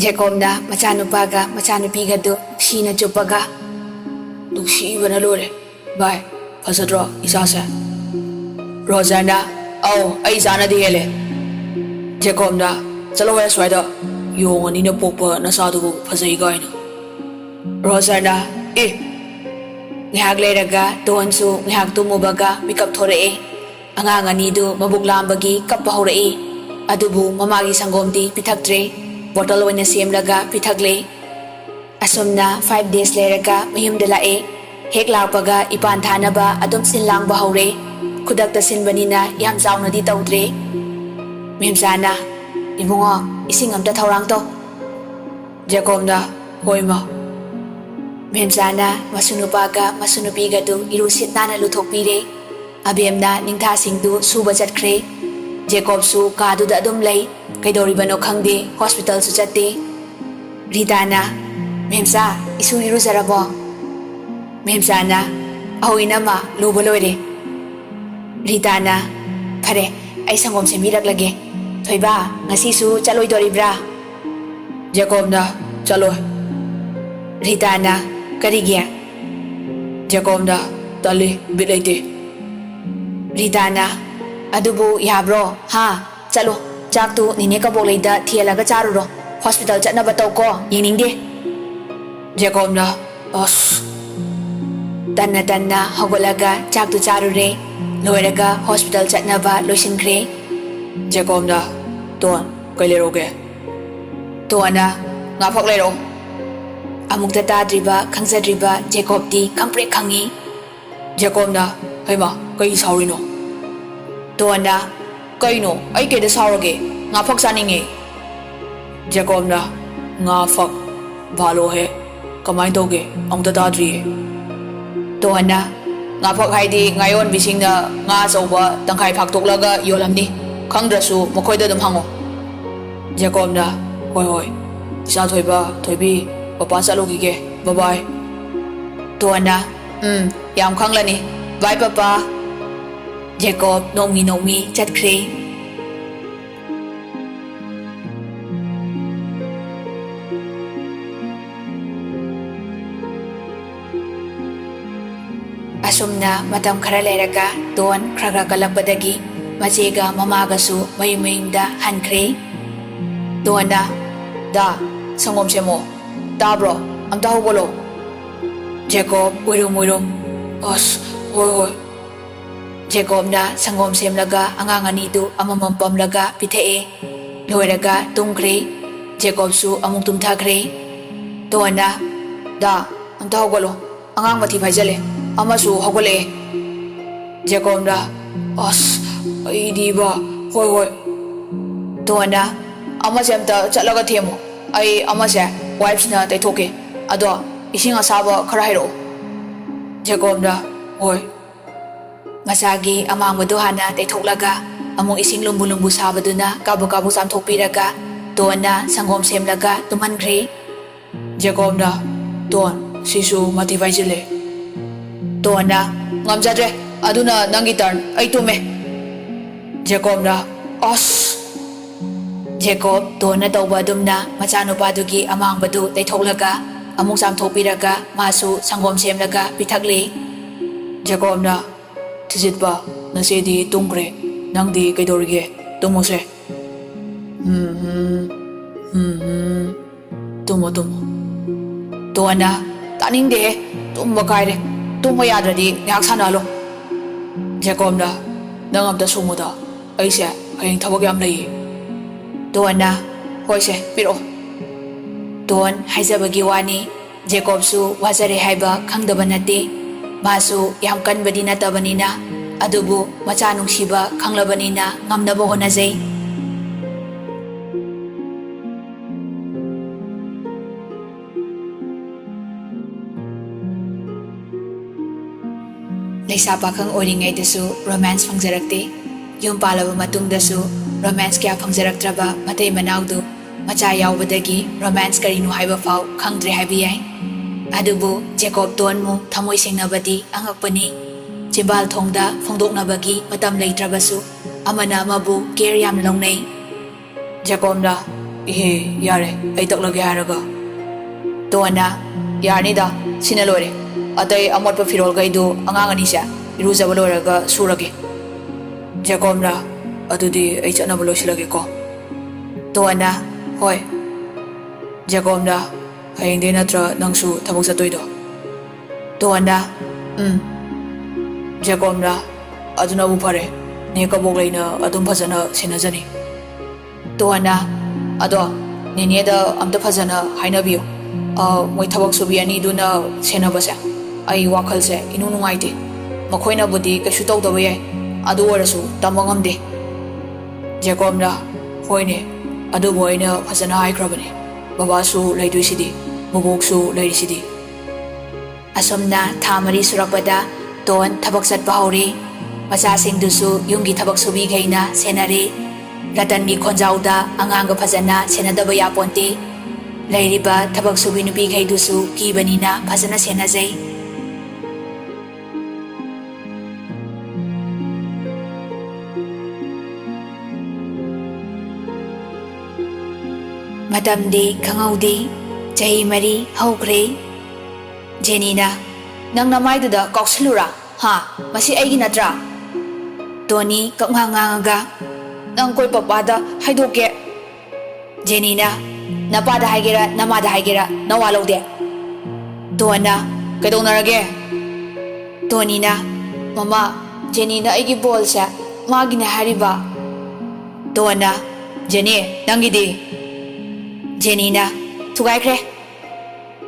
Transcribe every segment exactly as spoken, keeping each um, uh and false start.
ꯖꯦꯀꯣꯕꯅ ꯃꯆꯥꯅꯨꯄꯥꯒ ꯃꯆꯥꯅꯨꯄꯤꯒꯗꯨ ꯅꯨꯡꯁꯤꯅ ꯆꯨꯞꯄꯒ, "ꯅꯨꯡꯁꯤꯕꯅ ꯂꯣꯏꯔꯦ꯫ ꯚꯥꯏ, ꯐꯖꯗ꯭ꯔꯣ ꯏꯆꯥꯁꯦ?" ꯔꯣꯖꯔꯅ, "ꯑꯧ, ꯑꯩ ꯏꯆꯥꯅꯗꯤ ꯍꯦꯜꯂꯦ꯫" ꯖꯦꯀꯣꯕꯅ, "ꯆꯠꯂꯣꯍꯦ ꯁ꯭ꯋꯥꯏꯗ, ꯌꯣꯡ ꯑꯅꯤꯅ ꯄꯣꯛꯄ ꯅꯆꯥꯗꯨꯕꯨ ꯐꯖꯩ ꯀꯥꯏꯅ꯫" ꯔꯣꯖꯔꯅ, "ꯑꯦ, ꯉꯥꯏꯍꯥꯛ ꯂꯩꯔꯒ ꯗꯣꯟꯁꯨ ꯉꯥꯏꯍꯥꯛ ꯇꯨꯝꯃꯨꯕꯒ ꯃꯤꯀꯞ ꯊꯣꯔꯛꯑꯦ꯫ ꯑꯉꯥꯡ ꯑꯅꯤꯗꯨ ꯃꯕꯨꯛ ꯂꯥꯝꯕꯒꯤ ꯀꯞꯄ ꯍꯧꯔꯛꯏ꯫ ꯑꯗꯨꯕꯨ ꯃꯃꯥꯒꯤ ꯁꯪꯒꯣꯝꯗꯤ ꯄꯤꯊꯛꯇ꯭ꯔꯦ꯫ ꯕꯣꯇꯜ ꯑꯣꯏꯅ ꯁꯦꯝꯂꯒ ꯄꯤꯊꯛꯂꯦ꯫ ꯑꯁꯨꯝꯅ five days ꯂꯩꯔꯒ ꯃꯌꯨꯝꯗ ꯂꯥꯛꯑꯦ꯫ ꯍꯦꯛ ꯂꯥꯛꯄꯒ ꯏꯄꯥꯟ ꯊꯥꯅꯕ ꯑꯗꯨꯝ ꯁꯤꯟ ꯂꯥꯡꯕ ꯍꯧꯔꯦ꯫ ꯈꯨꯗꯛꯇ ꯁꯤꯟꯕꯅꯤꯅ ꯌꯥꯝ ꯆꯥꯎꯅꯗꯤ ꯇꯧꯗ꯭ꯔꯦ꯫ ꯃꯦꯝꯆꯥꯅ, "ꯏꯕꯨꯡꯉꯣ, ꯏꯁꯤꯡ ꯑꯝꯇ ꯊꯧꯔꯥꯡ ꯇꯧ꯫" ꯖꯦꯀꯣꯕꯅ, "ꯍꯣꯏ, ꯃꯥ꯫" ꯃꯦꯝꯆꯥꯅ ꯃꯁꯨ ꯅꯨꯄꯥꯒ ꯃꯁꯨ ꯅꯨꯄꯤꯒꯗꯨ ꯏꯔꯨ ꯁꯤꯠ ꯅꯥꯟꯅ ꯂꯨꯊꯣꯛꯄꯤꯔꯦ꯫ ꯑꯕꯦꯝꯅ ꯅꯤꯡꯊꯥꯁꯤꯡꯗꯨ ꯁꯨꯕ ꯆꯠꯈ꯭ꯔꯦ꯫ ꯖꯦꯀꯣꯕꯁꯨ ꯀꯥꯗꯨꯗ ꯑꯗꯨꯝ ꯂꯩ꯫ ꯀꯩꯗꯧꯔꯤꯕꯅꯣ ꯈꯪꯗꯦ, ꯍꯣꯁꯄꯤꯇꯥꯜꯁꯨ ꯆꯠꯇꯦ꯫ ꯔꯤꯇꯥꯅ, "ꯃꯦꯝꯆꯥ, ꯏꯁꯨ ꯏꯔꯨꯖꯔꯕꯣ?" ꯃꯦꯝꯆꯥꯅ, "ꯑꯧ ꯏꯅꯝꯃ, ꯂꯨꯕ ꯂꯣꯏꯔꯦ꯫" ꯔꯤꯇꯥꯅ, "ꯐꯔꯦ, ꯑꯩ ꯁꯪꯒꯣꯝ ꯁꯦꯝꯕꯤꯔꯛꯂꯒꯦ꯫ ꯊꯣꯏꯕ, ꯉꯁꯤꯁꯨ ꯆꯠꯂꯣꯏꯗꯣꯔꯤꯕ꯭ꯔꯥ?" ꯖꯦꯀꯣꯕꯅ, "ꯆꯠꯂꯣꯏ꯫" ꯔꯤꯇꯥꯅ, "ꯀꯔꯤꯒꯤ?" ꯖꯦꯀꯣꯕꯅ, "ꯇꯜꯂꯤ, ꯕꯤꯠ ꯂꯩꯇꯦ꯫" ꯔꯤꯇꯥꯅ, "ꯑꯗꯨꯕꯨ ꯌꯥꯕ꯭ꯔꯣ? ꯍꯥ? ꯆꯠꯂꯣ, ꯆꯥꯛꯇꯨ ꯅꯦꯅꯦ ꯀꯕꯣꯛꯂꯩꯗ ꯊꯦꯜꯂꯒ ꯆꯥꯔꯨꯔꯣ꯫ ꯍꯣꯁꯄꯤꯇꯥꯜ ꯆꯠꯅꯕ ꯇꯧꯀꯣ, ꯌꯦꯡꯅꯤꯡꯗꯦ꯫" ꯖꯦꯀꯣꯕꯅ, "ꯑꯁ꯫" ꯇꯟꯅ ꯇꯟꯅ ꯍꯧꯒꯠꯂꯒ ꯆꯥꯛꯇꯨ ꯆꯥꯔꯨꯔꯦ꯫ ꯂꯣꯏꯔꯒ ꯍꯣꯁꯄꯤꯇꯥꯜ ꯆꯠꯅꯕ ꯂꯣꯏꯁꯤꯟꯈ꯭ꯔꯦ꯫ ꯖꯦꯀꯣꯕꯅ, "ꯇꯣꯟ, ꯀꯩ ꯂꯩꯔꯧꯒꯦ?" ꯇꯣꯟꯅ, "ꯉꯥꯐꯛ ꯂꯩꯔꯛꯑꯣ꯫" ꯑꯃꯨꯛꯇ ꯇꯥꯗ꯭ꯔꯤꯕ, ꯈꯪꯖꯗ꯭ꯔꯤꯕ ꯖꯦꯀꯣꯕꯇꯤ ꯈꯪꯄ꯭ꯔꯦꯛ ꯈꯪꯉꯤ꯫ ꯖꯦꯀꯣꯕꯅ, "ꯍꯩꯃꯥ, ꯀꯩ ꯁꯥꯎꯔꯤꯅꯣ?" ꯇꯣꯟꯅ, "ꯀꯩꯅꯣ? ꯑꯩ ꯀꯩꯗ ꯁꯥꯎꯔꯒꯦ? ꯉꯥꯐꯛ ꯆꯥꯅꯤꯡꯉꯦ꯫" ꯖꯦꯀꯣꯕꯅ, "ꯉꯥꯐꯛ? ꯚꯥꯂꯣꯍꯦ, ꯀꯃꯥꯏꯅ ꯇꯧꯒꯦ? ꯑꯃꯨꯛꯇ ꯇꯥꯗ꯭ꯔꯤꯌꯦ꯫" ꯇꯣꯟꯅ, "ꯉꯥꯐꯛ ꯍꯥꯏꯗꯤ ꯉꯥꯌꯣꯟꯕꯤꯁꯤꯡꯅ ꯉꯥ ꯑꯆꯧꯕ ꯇꯪꯈꯥꯏ ꯐꯥꯛꯇꯣꯛꯂꯒ ꯌꯣꯜꯂꯝꯅꯤ꯫ ꯈꯪꯗ꯭ꯔꯁꯨ ꯃꯈꯣꯏꯗ ꯑꯗꯨꯝ ꯍꯪꯉꯣ꯫" ꯖꯦꯀꯣꯕꯅ, "ꯍꯣꯏ, ꯍꯣꯏ꯫ ꯏꯆꯥ ꯊꯣꯏꯕ, ꯊꯣꯏꯕꯤ, ꯄꯄꯥ ꯆꯠꯂꯨꯈꯤꯒꯦ꯫ ꯕꯥꯏ ꯕꯥꯏ꯫" ꯇꯣꯟꯅ, "ꯎꯝ, ꯌꯥꯝ ꯈꯪꯂꯅꯤ꯫ ꯕꯥꯏ, ꯄꯄꯥ꯫" ꯖꯦꯀꯣꯕ ꯅꯣꯡꯃꯤ ꯅꯣꯡꯃꯤ ꯆꯠꯈ꯭ꯔꯦ꯫ ꯑꯁꯨꯝꯅ ꯃꯇꯝ ꯈꯔ ꯂꯩꯔꯒ ꯗꯣꯟ ꯈꯔ ꯈꯔ ꯀꯜꯂꯛꯄꯗꯒꯤ ꯃꯆꯦꯒ ꯃꯃꯥꯒꯁꯨ ꯃꯌꯨꯝ ꯃꯌꯨꯝꯗ ꯍꯟꯈ꯭ꯔꯦ꯫ ꯗꯣꯟꯅ, "ꯗꯥ, ꯁꯪꯒꯣꯝ ꯁꯦꯝꯃꯣ꯫ ꯇꯥꯕ꯭ꯔꯣ? ꯑꯝꯇ ꯍꯧꯒꯠꯂꯣ꯫" ꯖꯦꯀꯣꯕ ꯎꯏꯔꯨꯝ ꯎꯏꯔꯨꯝ, "ꯑꯁ, ꯍꯣꯏ, ꯍꯣꯏ꯫" ꯖꯦꯀꯣꯕꯅ ꯁꯪꯒꯣꯝ ꯁꯦꯝꯂꯒ ꯑꯉꯥꯡ ꯑꯅꯤꯗꯨ ꯑꯃꯃꯝ ꯄꯝꯂꯒ ꯄꯤꯊꯛꯑꯦ꯫ ꯂꯣꯏꯔꯒ ꯇꯨꯝꯈ꯭ꯔꯦ꯫ ꯖꯦꯀꯣꯕꯁꯨ ꯑꯃꯨꯛ ꯇꯨꯝꯊꯈ꯭ꯔꯦ꯫ ꯗꯣꯟꯅ, "ꯗꯥ, ꯑꯝꯇ ꯍꯧꯒꯠꯂꯣ꯫ ꯑꯉꯥꯡ ꯃꯊꯤ ꯐꯥꯏꯖꯜꯂꯦ꯫ ꯑꯃꯁꯨ ꯍꯧꯒꯠꯂꯛꯑꯦ꯫" ꯖꯦꯀꯣꯕꯅ, "ꯑꯁ, ꯑꯩꯗꯤꯕ, ꯍꯣꯏ, ꯍꯣꯏ꯫" ꯗꯣꯟꯅ, "ꯑꯃꯁꯦ ꯑꯝꯇ ꯆꯠꯂꯒ ꯊꯦꯝꯃꯨ꯫ ꯑꯩ ꯑꯃꯁꯦ ꯋꯥꯏꯞꯁꯅ ꯇꯩꯊꯣꯛꯀꯦ꯫ ꯑꯗꯣ ꯏꯁꯤꯡ ꯑꯁꯥꯕ ꯈꯔ ꯍꯩꯔꯛꯑꯣ꯫" ꯖꯦꯀꯣꯕꯅ, "ꯍꯣꯏ꯫" ꯃꯆꯥꯒꯤ ꯑꯃꯥꯡꯕꯗꯨ ꯍꯥꯟꯅ ꯇꯩꯊꯣꯛꯂꯒ ꯑꯃꯨꯛ ꯏꯁꯤꯡ ꯂꯨꯝꯕꯨ ꯂꯨꯝꯕꯨ ꯁꯥꯕꯗꯨꯅ ꯀꯥꯕꯨꯛ ꯀꯥꯕꯨꯛ ꯆꯥꯝꯊꯣꯛꯄꯤꯔꯒ ꯗꯣꯟꯅ ꯁꯪꯒꯣꯝ ꯁꯦꯝꯂꯒ ꯇꯨꯝꯍꯟꯈ꯭ꯔꯦ꯫ ꯖꯦꯀꯣꯕꯅ, "ꯗꯣꯟ, ꯁꯤꯁꯨ ꯃꯊꯤ ꯐꯥꯏꯖꯤꯜꯂꯦ꯫" ꯗꯣꯟꯅ, "ꯉꯝꯖꯗ꯭ꯔꯦ, ꯑꯗꯨꯅ ꯅꯪꯒꯤ ꯇꯔꯟ, ꯑꯩ ꯇꯨꯝꯃꯦ꯫" ꯖꯦꯀꯣꯕꯅ, "ꯑꯁ!" ꯖꯦꯀꯣꯕ ꯗꯣꯟꯅ ꯇꯧꯕ ꯑꯗꯨꯝꯅ ꯃꯆꯥꯅꯨꯄꯥꯗꯨꯒꯤ ꯑꯃꯥꯡꯕꯗꯨ ꯇꯩꯊꯣꯛꯂꯒ ꯑꯃꯨꯛ ꯆꯥꯝꯊꯣꯛꯄꯤꯔꯒ ꯃꯥꯁꯨ ꯁꯪꯒꯣꯝ ꯁꯦꯝꯂꯒ ꯄꯤꯊꯛꯂꯦ꯫ ꯖꯦꯀꯣꯕꯅ, "ꯊꯤꯖꯤꯠꯄ, ꯅꯆꯦꯗꯤ ꯇꯨꯝꯈ꯭ꯔꯦ꯫ ꯅꯪꯗꯤ ꯀꯩꯗꯧꯔꯤꯒꯦ? ꯇꯨꯝꯃꯨꯁꯦ꯫" "ꯍꯝ, ꯍꯝ, ꯍꯝ, ꯍꯝ꯫ ꯇꯨꯝꯃꯣ, ꯇꯨꯝꯃꯣ꯫" ꯗꯣꯟꯅ, "ꯇꯥꯅꯤꯡꯗꯦꯍꯦ꯫ ꯇꯨꯝꯕ ꯀꯥꯏꯔꯦ꯫ ꯇꯨꯝꯕ ꯌꯥꯗ꯭ꯔꯗꯤ ꯉꯥꯏꯍꯥꯛ ꯁꯥꯟꯅꯍꯜꯂꯣ꯫" ꯖꯦꯀꯣꯕꯅ, "ꯅꯪ ꯑꯝꯇ ꯁꯨꯝꯃꯨꯗ꯫ ꯑꯩꯁꯦ ꯍꯌꯦꯡ ꯊꯕꯛ ꯌꯥꯝ ꯂꯩꯌꯦ꯫" ꯗꯣꯟꯅ, "ꯍꯣꯏꯁꯦ, ꯄꯤꯔꯛꯑꯣ꯫" ꯗꯣꯟ ꯍꯥꯏꯖꯕꯒꯤ ꯋꯥꯅꯤ, ꯖꯦꯀꯣꯕꯁꯨ ꯋꯥꯖꯔꯦ ꯍꯥꯏꯕ ꯈꯪꯗꯕ ꯅꯠꯇꯦ꯫ ꯃꯥꯁꯨ ꯌꯥꯝ ꯀꯟꯕꯗꯤ ꯅꯠꯇꯕꯅꯤꯅ, ꯑꯗꯨꯕꯨ ꯃꯆꯥ ꯅꯨꯡꯁꯤꯕ ꯈꯪꯂꯕꯅꯤꯅ ꯉꯝꯅꯕ ꯍꯣꯠꯅꯖꯩ꯫ ꯂꯩꯁꯥ ꯄꯥꯈꯪ ꯑꯣꯏꯔꯤꯉꯩꯗꯁꯨ ꯔꯣꯃꯥꯟꯁ ꯐꯪꯖꯔꯛꯇꯦ꯫ ꯌꯨꯝ ꯄꯥꯜꯂꯕ ꯃꯇꯨꯡꯗꯁꯨ ꯔꯣꯃꯥꯟꯁ ꯀꯌꯥ ꯐꯪꯖꯔꯛꯇ꯭ꯔꯕ ꯃꯇꯩ ꯃꯅꯥꯎꯗꯨ ꯃꯆꯥ ꯌꯥꯎꯕꯗꯒꯤ ꯔꯣꯃꯥꯟꯁ ꯀꯔꯤꯅꯣ ꯍꯥꯏꯕ ꯐꯥꯎ ꯈꯪꯗ꯭ꯔꯦ ꯍꯥꯏꯕ ꯌꯥꯏ꯫ ꯑꯗꯨꯕꯨ ꯖꯦꯀꯣꯕ ꯗꯣꯟꯃꯨ ꯊꯃꯣꯏ ꯁꯦꯡꯅꯕꯗꯤ ꯑꯉꯛꯄꯅꯤ꯫ ꯆꯤꯝꯕꯥꯜ ꯊꯣꯡꯗ ꯐꯣꯡꯗꯣꯛꯅꯕꯒꯤ ꯃꯇꯝ ꯂꯩꯇ꯭ꯔꯕꯁꯨ ꯑꯃꯅ ꯑꯃꯕꯨ ꯀꯦꯌꯔ ꯌꯥꯝꯅ ꯂꯧꯅꯩ꯫ ꯖꯦꯀꯣꯕꯅ, "ꯏꯍꯦ, ꯌꯥꯔꯦ, ꯑꯩ ꯇꯛꯂꯒꯦ ꯍꯥꯏꯔꯒ꯫" ꯗꯣꯟꯅ, "ꯌꯥꯔꯅꯤꯗ, ꯁꯤꯅ ꯂꯣꯏꯔꯦ꯫ ꯑꯇꯩ ꯑꯃꯣꯠꯄ ꯐꯤꯔꯣꯜꯈꯩꯗꯨ ꯑꯉꯥꯡ ꯑꯅꯤꯁꯦ ꯏꯔꯨꯖꯕ ꯂꯣꯏꯔꯒ ꯁꯨꯔꯒꯦ꯫ ꯖꯦꯀꯣꯕꯅ, "ꯑꯗꯨꯗꯤ ꯑꯩ ꯆꯠꯅꯕ ꯂꯣꯏꯁꯤꯜꯂꯒꯦꯀꯣ꯫" ꯇꯣꯟꯅ, "ꯍꯣꯏ꯫" ꯖꯦꯀꯣꯕꯅ, "ꯍꯌꯦꯡꯗꯩ ꯅꯠꯇ꯭ꯔ ꯅꯪꯁꯨ ꯊꯕꯛ ꯆꯠꯇꯣꯏꯗꯣ?" ꯇꯣꯟꯅ, "ꯎꯝ꯫" ꯖꯦꯀꯣꯕꯅ, "ꯑꯗꯨꯅꯕꯨ ꯐꯔꯦ, ꯅꯦ ꯀꯕꯣꯛꯂꯩꯅ ꯑꯗꯨꯝ ꯐꯖꯅ ꯁꯦꯟꯅꯖꯅꯤ꯫" ꯇꯣꯟꯅ, "ꯑꯗꯣ ꯅꯦꯅꯦꯗ ꯑꯝꯇ ꯐꯖꯅ ꯍꯥꯏꯅꯕꯤꯌꯨ꯫ ꯑ, ꯃꯣꯏ ꯊꯕꯛ ꯁꯨꯕꯤ ꯑꯅꯤꯗꯨꯅ ꯁꯦꯟꯅꯕꯁꯦ ꯑꯩ ꯋꯥꯈꯜꯁꯦ ꯏꯅꯨꯡ ꯅꯨꯡꯉꯥꯏꯇꯦ꯫ ꯃꯈꯣꯏꯅꯕꯨꯗꯤ ꯀꯩꯁꯨ ꯇꯧꯗꯕ ꯌꯥꯏ, ꯑꯗꯨ ꯑꯣꯏꯔꯁꯨ ꯇꯝꯕ ꯉꯝꯗꯦ꯫" ꯖꯦꯀꯣꯕꯅ, "ꯍꯣꯏꯅꯦ, ꯑꯗꯨꯕꯨ ꯑꯩꯅ ꯐꯖꯅ ꯍꯥꯏꯈ꯭ꯔꯕꯅꯦ꯫ ꯕꯕꯥꯁꯨ ꯂꯩꯗꯣꯏꯁꯤꯗꯤ, ꯕꯣꯕꯣꯛꯁꯨ ꯂꯩꯔꯤꯁꯤꯗꯤ꯫" ꯑꯁꯨꯝꯅ ꯊꯥ ꯃꯔꯤ ꯁꯨꯔꯛꯄꯗ ꯇꯣꯟ ꯊꯕꯛ ꯆꯠꯄ ꯍꯧꯔꯦ꯫ ꯃꯆꯥꯁꯤꯡꯗꯨꯁꯨ ꯌꯨꯝꯒꯤ ꯊꯕꯛ ꯁꯨꯕꯤꯈꯩꯅ ꯁꯦꯟꯅꯔꯦ꯫ ꯔꯇꯟꯒꯤ ꯈꯣꯟꯖꯥꯎꯗ ꯑꯉꯥꯡꯒ ꯐꯖꯅ ꯁꯦꯟꯅꯗꯕ ꯌꯥꯄꯣꯟꯇꯦ꯫ ꯂꯩꯔꯤꯕ ꯊꯕꯛ ꯁꯨꯕꯤ ꯅꯨꯄꯤꯈꯩꯗꯨꯁꯨ ꯀꯤꯕꯅꯤꯅ ꯐꯖꯅ ꯁꯦꯟꯅꯖꯩ꯫ ꯃꯇꯝꯗꯤ ꯈꯪꯍꯧꯗꯦ꯫ ꯆꯍꯤ ꯃꯔꯤ ꯍꯧꯈ꯭ꯔꯦ꯫ ꯖꯦꯅꯤꯅ, "ꯅꯪ ꯅꯃꯥꯏꯗꯨꯗ ꯀꯥꯎꯁꯜꯂꯨꯔꯥ? ꯍꯥ? ꯃꯁꯤ ꯑꯩꯒꯤ ꯅꯠꯇ꯭ꯔꯥ?" ꯇꯣꯟꯅꯤ ꯀꯞꯉꯥꯡ ꯉꯥꯡꯉꯒ, "ꯅꯪ ꯀꯣꯏ ꯄꯄꯥꯗ ꯍꯥꯏꯗꯣꯛꯀꯦ꯫" ꯖꯦꯅꯤꯅ, "ꯅꯄꯥꯗ ꯍꯥꯏꯒꯦꯔꯥ, ꯅꯃꯥꯗ ꯍꯥꯏꯒꯦꯔꯥ, ꯅꯋꯥ ꯂꯧꯗꯦ꯫" ꯇꯣꯟꯅ, "ꯀꯩꯗꯧꯅꯔꯒꯦ?" ꯇꯣꯅꯤꯅ, "ꯃꯃꯥ, ꯖꯦꯅꯤꯅ ꯑꯩꯒꯤ ꯕꯣꯜꯁꯦ ꯃꯥꯒꯤꯅꯦ ꯍꯥꯏꯔꯤꯕ꯫" ꯇꯣꯟꯅ, "ꯖꯦꯅꯤ, ꯅꯪꯒꯤꯗꯤ?" ꯖꯦꯅꯤꯅ, "ꯊꯨꯒꯥꯏꯈ꯭ꯔꯦ꯫"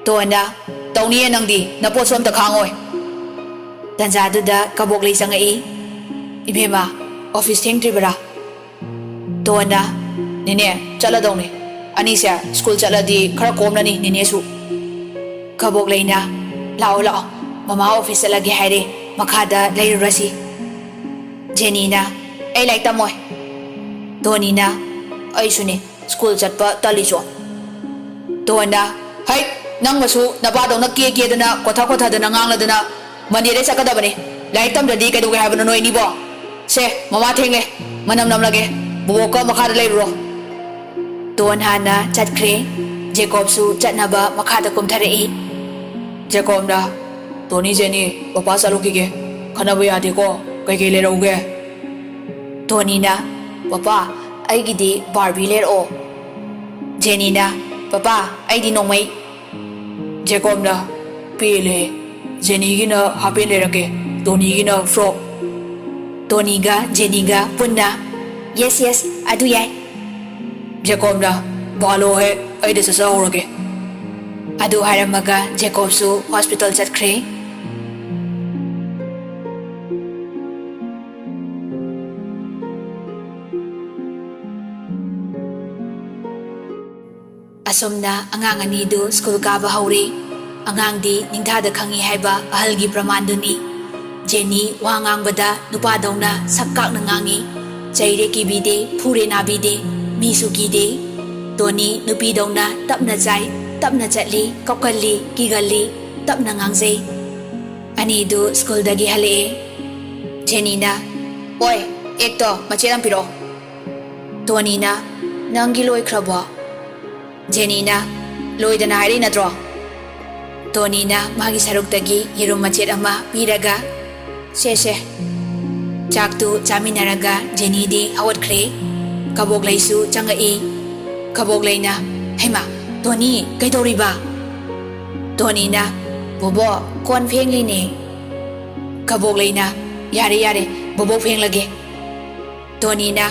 ꯇꯣꯟꯅ, "ꯇꯧꯅꯤꯌꯦ ꯅꯪꯗꯤ, ꯅꯄꯣꯠꯁꯨ ꯑꯝꯇ ꯈꯥꯡꯉꯣꯏ꯫" ꯇꯟꯖꯥꯗꯨꯗ ꯀꯕꯣꯛꯂꯩ ꯆꯪꯉꯛꯏ꯫ "ꯏꯕꯦꯝꯃ, ꯑꯣꯐꯤꯁ ꯊꯦꯡꯗ꯭ꯔꯤꯕꯔꯥ?" ꯇꯣꯟꯅ, "ꯅꯦꯅꯦ, ꯆꯠꯂꯗꯧꯅꯦ꯫ ꯑꯅꯤꯁꯦ ꯁ꯭ꯀꯨꯜ ꯆꯠꯂꯗꯤ ꯈꯔ ꯀꯣꯝꯂꯅꯤ ꯅꯦꯅꯦꯁꯨ꯫" ꯀꯕꯣꯛꯂꯩꯅ, "ꯂꯥꯛꯑꯣ, ꯂꯥꯛꯑꯣ, ꯃꯃꯥ ꯑꯣꯐꯤꯁ ꯆꯠꯂꯒꯦ ꯍꯥꯏꯔꯦ, ꯃꯈꯥꯗ ꯂꯩꯔꯨꯔꯁꯤ꯫" ꯖꯦꯅꯤꯅ, "ꯑꯩ ꯂꯥꯏꯔꯤꯛ ꯇꯝꯃꯣꯏ꯫" ꯇꯣꯅꯤꯅ, "ꯑꯩꯁꯨꯅꯦ, ꯁ꯭ꯀꯨꯜ ꯆꯠꯄ ꯇꯜꯂꯤꯆꯣ꯫" ꯇꯣꯟꯅ, "ꯍꯩ, ꯅꯪꯃꯁꯨ ꯅꯄꯥꯗꯧꯅ ꯀꯦ ꯀꯦꯗꯅ, ꯀꯣꯊ ꯀꯣꯊꯗꯅ ꯉꯥꯡꯂꯗꯅ, ꯃꯟꯗꯦꯗꯩ ꯆꯠꯀꯗꯕꯅꯤ꯫ ꯂꯥꯏꯔꯤꯛ ꯇꯝꯗ꯭ꯔꯗꯤ ꯀꯩꯗꯧꯒꯦ ꯍꯥꯏꯕꯅꯣ ꯅꯣꯏ ꯑꯅꯤꯕꯣ? ꯁꯦ, ꯃꯃꯥ ꯊꯦꯡꯂꯦ, ꯃꯅꯝ ꯅꯝꯂꯒꯦ꯫ ꯕꯣꯕꯣꯛꯀ ꯃꯈꯥꯗ ꯂꯩꯔꯨꯔꯣ꯫" ꯇꯣꯟ ꯍꯥꯟꯅ ꯆꯠꯈ꯭ꯔꯦ꯫ ꯖꯦꯀꯣꯕꯁꯨ ꯆꯠꯅꯕ ꯃꯈꯥꯗ ꯀꯨꯝꯊꯔꯛꯏ꯫ ꯖꯦꯀꯣꯕꯅ, ꯇꯣꯅꯤ, ꯖꯦꯅꯤ, ꯄꯄꯥ ꯆꯠꯂꯨꯈꯤꯒꯦ꯫ ꯈꯟꯅꯕ ꯌꯥꯗꯦꯀꯣ꯫ ꯀꯩꯀꯩ ꯂꯩꯔꯧꯒꯦ? ꯇꯣꯅꯤꯅ, "ꯄꯄꯥ, ꯑꯩꯒꯤꯗꯤ ꯕꯥꯔꯕꯤ ꯂꯩꯔꯛꯑꯣ꯫" ꯖꯦꯅꯤꯅ, "ꯄꯄꯥ, ꯑꯩꯗꯤ ꯅꯣꯡꯃꯩ꯫" ꯖꯦꯀꯣꯕꯅ, "ꯄꯦꯜꯂꯦ꯫ ꯖꯦꯅꯤꯒꯤꯅ ꯍꯥꯞ ꯄꯦꯟ ꯂꯩꯔꯛꯀꯦ, ꯇꯣꯅꯤꯒꯤꯅ ꯐ꯭ꯔꯣꯛ꯫" ꯇꯣꯅꯤꯒ ꯖꯦꯅꯤꯒ ꯄꯨꯟꯅ, "ꯌꯦꯁ, ꯌꯦꯁ, ꯑꯗꯨ ꯌꯥꯏ꯫" ꯖꯦꯀꯣꯕꯅ, "ꯕꯥꯂꯣ ꯍꯦ, ꯑꯩꯗ ꯆꯠꯆꯍꯧꯔꯒꯦ꯫" ꯑꯗꯨ ꯍꯥꯏꯔꯝꯃꯒ ꯖꯦꯀꯣꯕꯁꯨ ꯍꯣꯁꯄꯤꯇꯥꯜ ꯆꯠꯈ꯭ꯔꯦ꯫ ꯑꯁꯨꯝꯅ ꯑꯉꯥꯡ ꯑꯅꯤꯗꯨ ꯁ꯭ꯀꯨꯜ ꯀꯥꯕ ꯍꯧꯔꯦ꯫ ꯑꯉꯥꯡꯗꯤ ꯅꯤꯡꯊꯥꯗ ꯈꯪꯉꯤ ꯍꯥꯏꯕ ꯑꯍꯜꯒꯤ ꯄ꯭ꯔꯃꯥꯟꯗꯨꯅꯤ꯫ ꯖꯦꯅꯤ ꯋꯥ ꯉꯥꯡꯕꯗ ꯅꯨꯄꯥꯗꯧꯅ ꯁꯛ ꯀꯥꯛꯅ ꯉꯥꯡꯉꯤ꯫ ꯆꯩꯔꯦ ꯀꯤꯕꯤꯗꯦ, ꯐꯨꯔꯦ ꯅꯥꯕꯤꯗꯦ, ꯃꯤꯁꯨ ꯀꯤꯗꯦ꯫ ꯇꯣꯅꯤ ꯅꯨꯄꯤꯗꯧꯅ ꯇꯞꯅ ꯆꯥꯏ, ꯇꯞꯅ ꯆꯠꯂꯤ, ꯀꯞꯀꯜꯂꯤ, ꯀꯤꯒꯜꯂꯤ, ꯇꯞꯅ ꯉꯥꯡꯖꯩ꯫ ꯑꯅꯤꯗꯨ ꯁ꯭ꯀꯨꯜꯗꯒꯤ ꯍꯜꯂꯛꯑꯦ꯫ ꯖꯦꯅꯤꯅ, "ꯑꯣꯏ, ꯑꯦꯛꯇꯣ ꯃꯆꯦꯠ ꯑꯃ ꯄꯤꯔꯛꯑꯣ꯫" ꯇꯣꯅꯤꯅ, "ꯅꯪꯒꯤ ꯂꯣꯏꯈ꯭ꯔꯕꯣ?" ꯖꯦꯅꯤꯅ, "ꯂꯣꯏꯗꯅ ꯍꯥꯏꯔꯛꯏ ꯅꯠꯇ꯭ꯔꯣ?" ꯇꯣꯅꯤꯅ ꯃꯥꯒꯤ ꯁꯔꯨꯛꯇꯒꯤ ꯌꯦꯔꯨꯝ ꯃꯆꯦꯠ ꯑꯃ ꯄꯤꯔꯒ, "ꯁꯦ, ꯁꯦ꯫" ꯆꯥꯛꯇꯨ ꯆꯥꯃꯤꯟꯅꯔꯒ ꯖꯦꯅꯤꯗꯤ ꯍꯧꯒꯠꯈ꯭ꯔꯦ꯫ ꯀꯕꯣꯛꯂꯩꯁꯨ ꯆꯪꯉꯛꯏ꯫ ꯀꯕꯣꯛꯂꯩꯅ, "ꯍꯩꯃꯥ, ꯇꯣꯅꯤ, ꯀꯩꯗꯧꯔꯤꯕ?" ꯇꯣꯅꯤꯅ, "ꯕꯣꯕꯣ, ꯀꯣꯟ ꯐꯦꯡꯂꯤꯅꯦ꯫" ꯀꯕꯣꯛꯂꯩꯅ, "ꯌꯥꯔꯦ, ꯌꯥꯔꯦ, ꯕꯣꯕꯣꯛ ꯐꯦꯡꯂꯒꯦ꯫" ꯇꯣꯅꯤꯅ,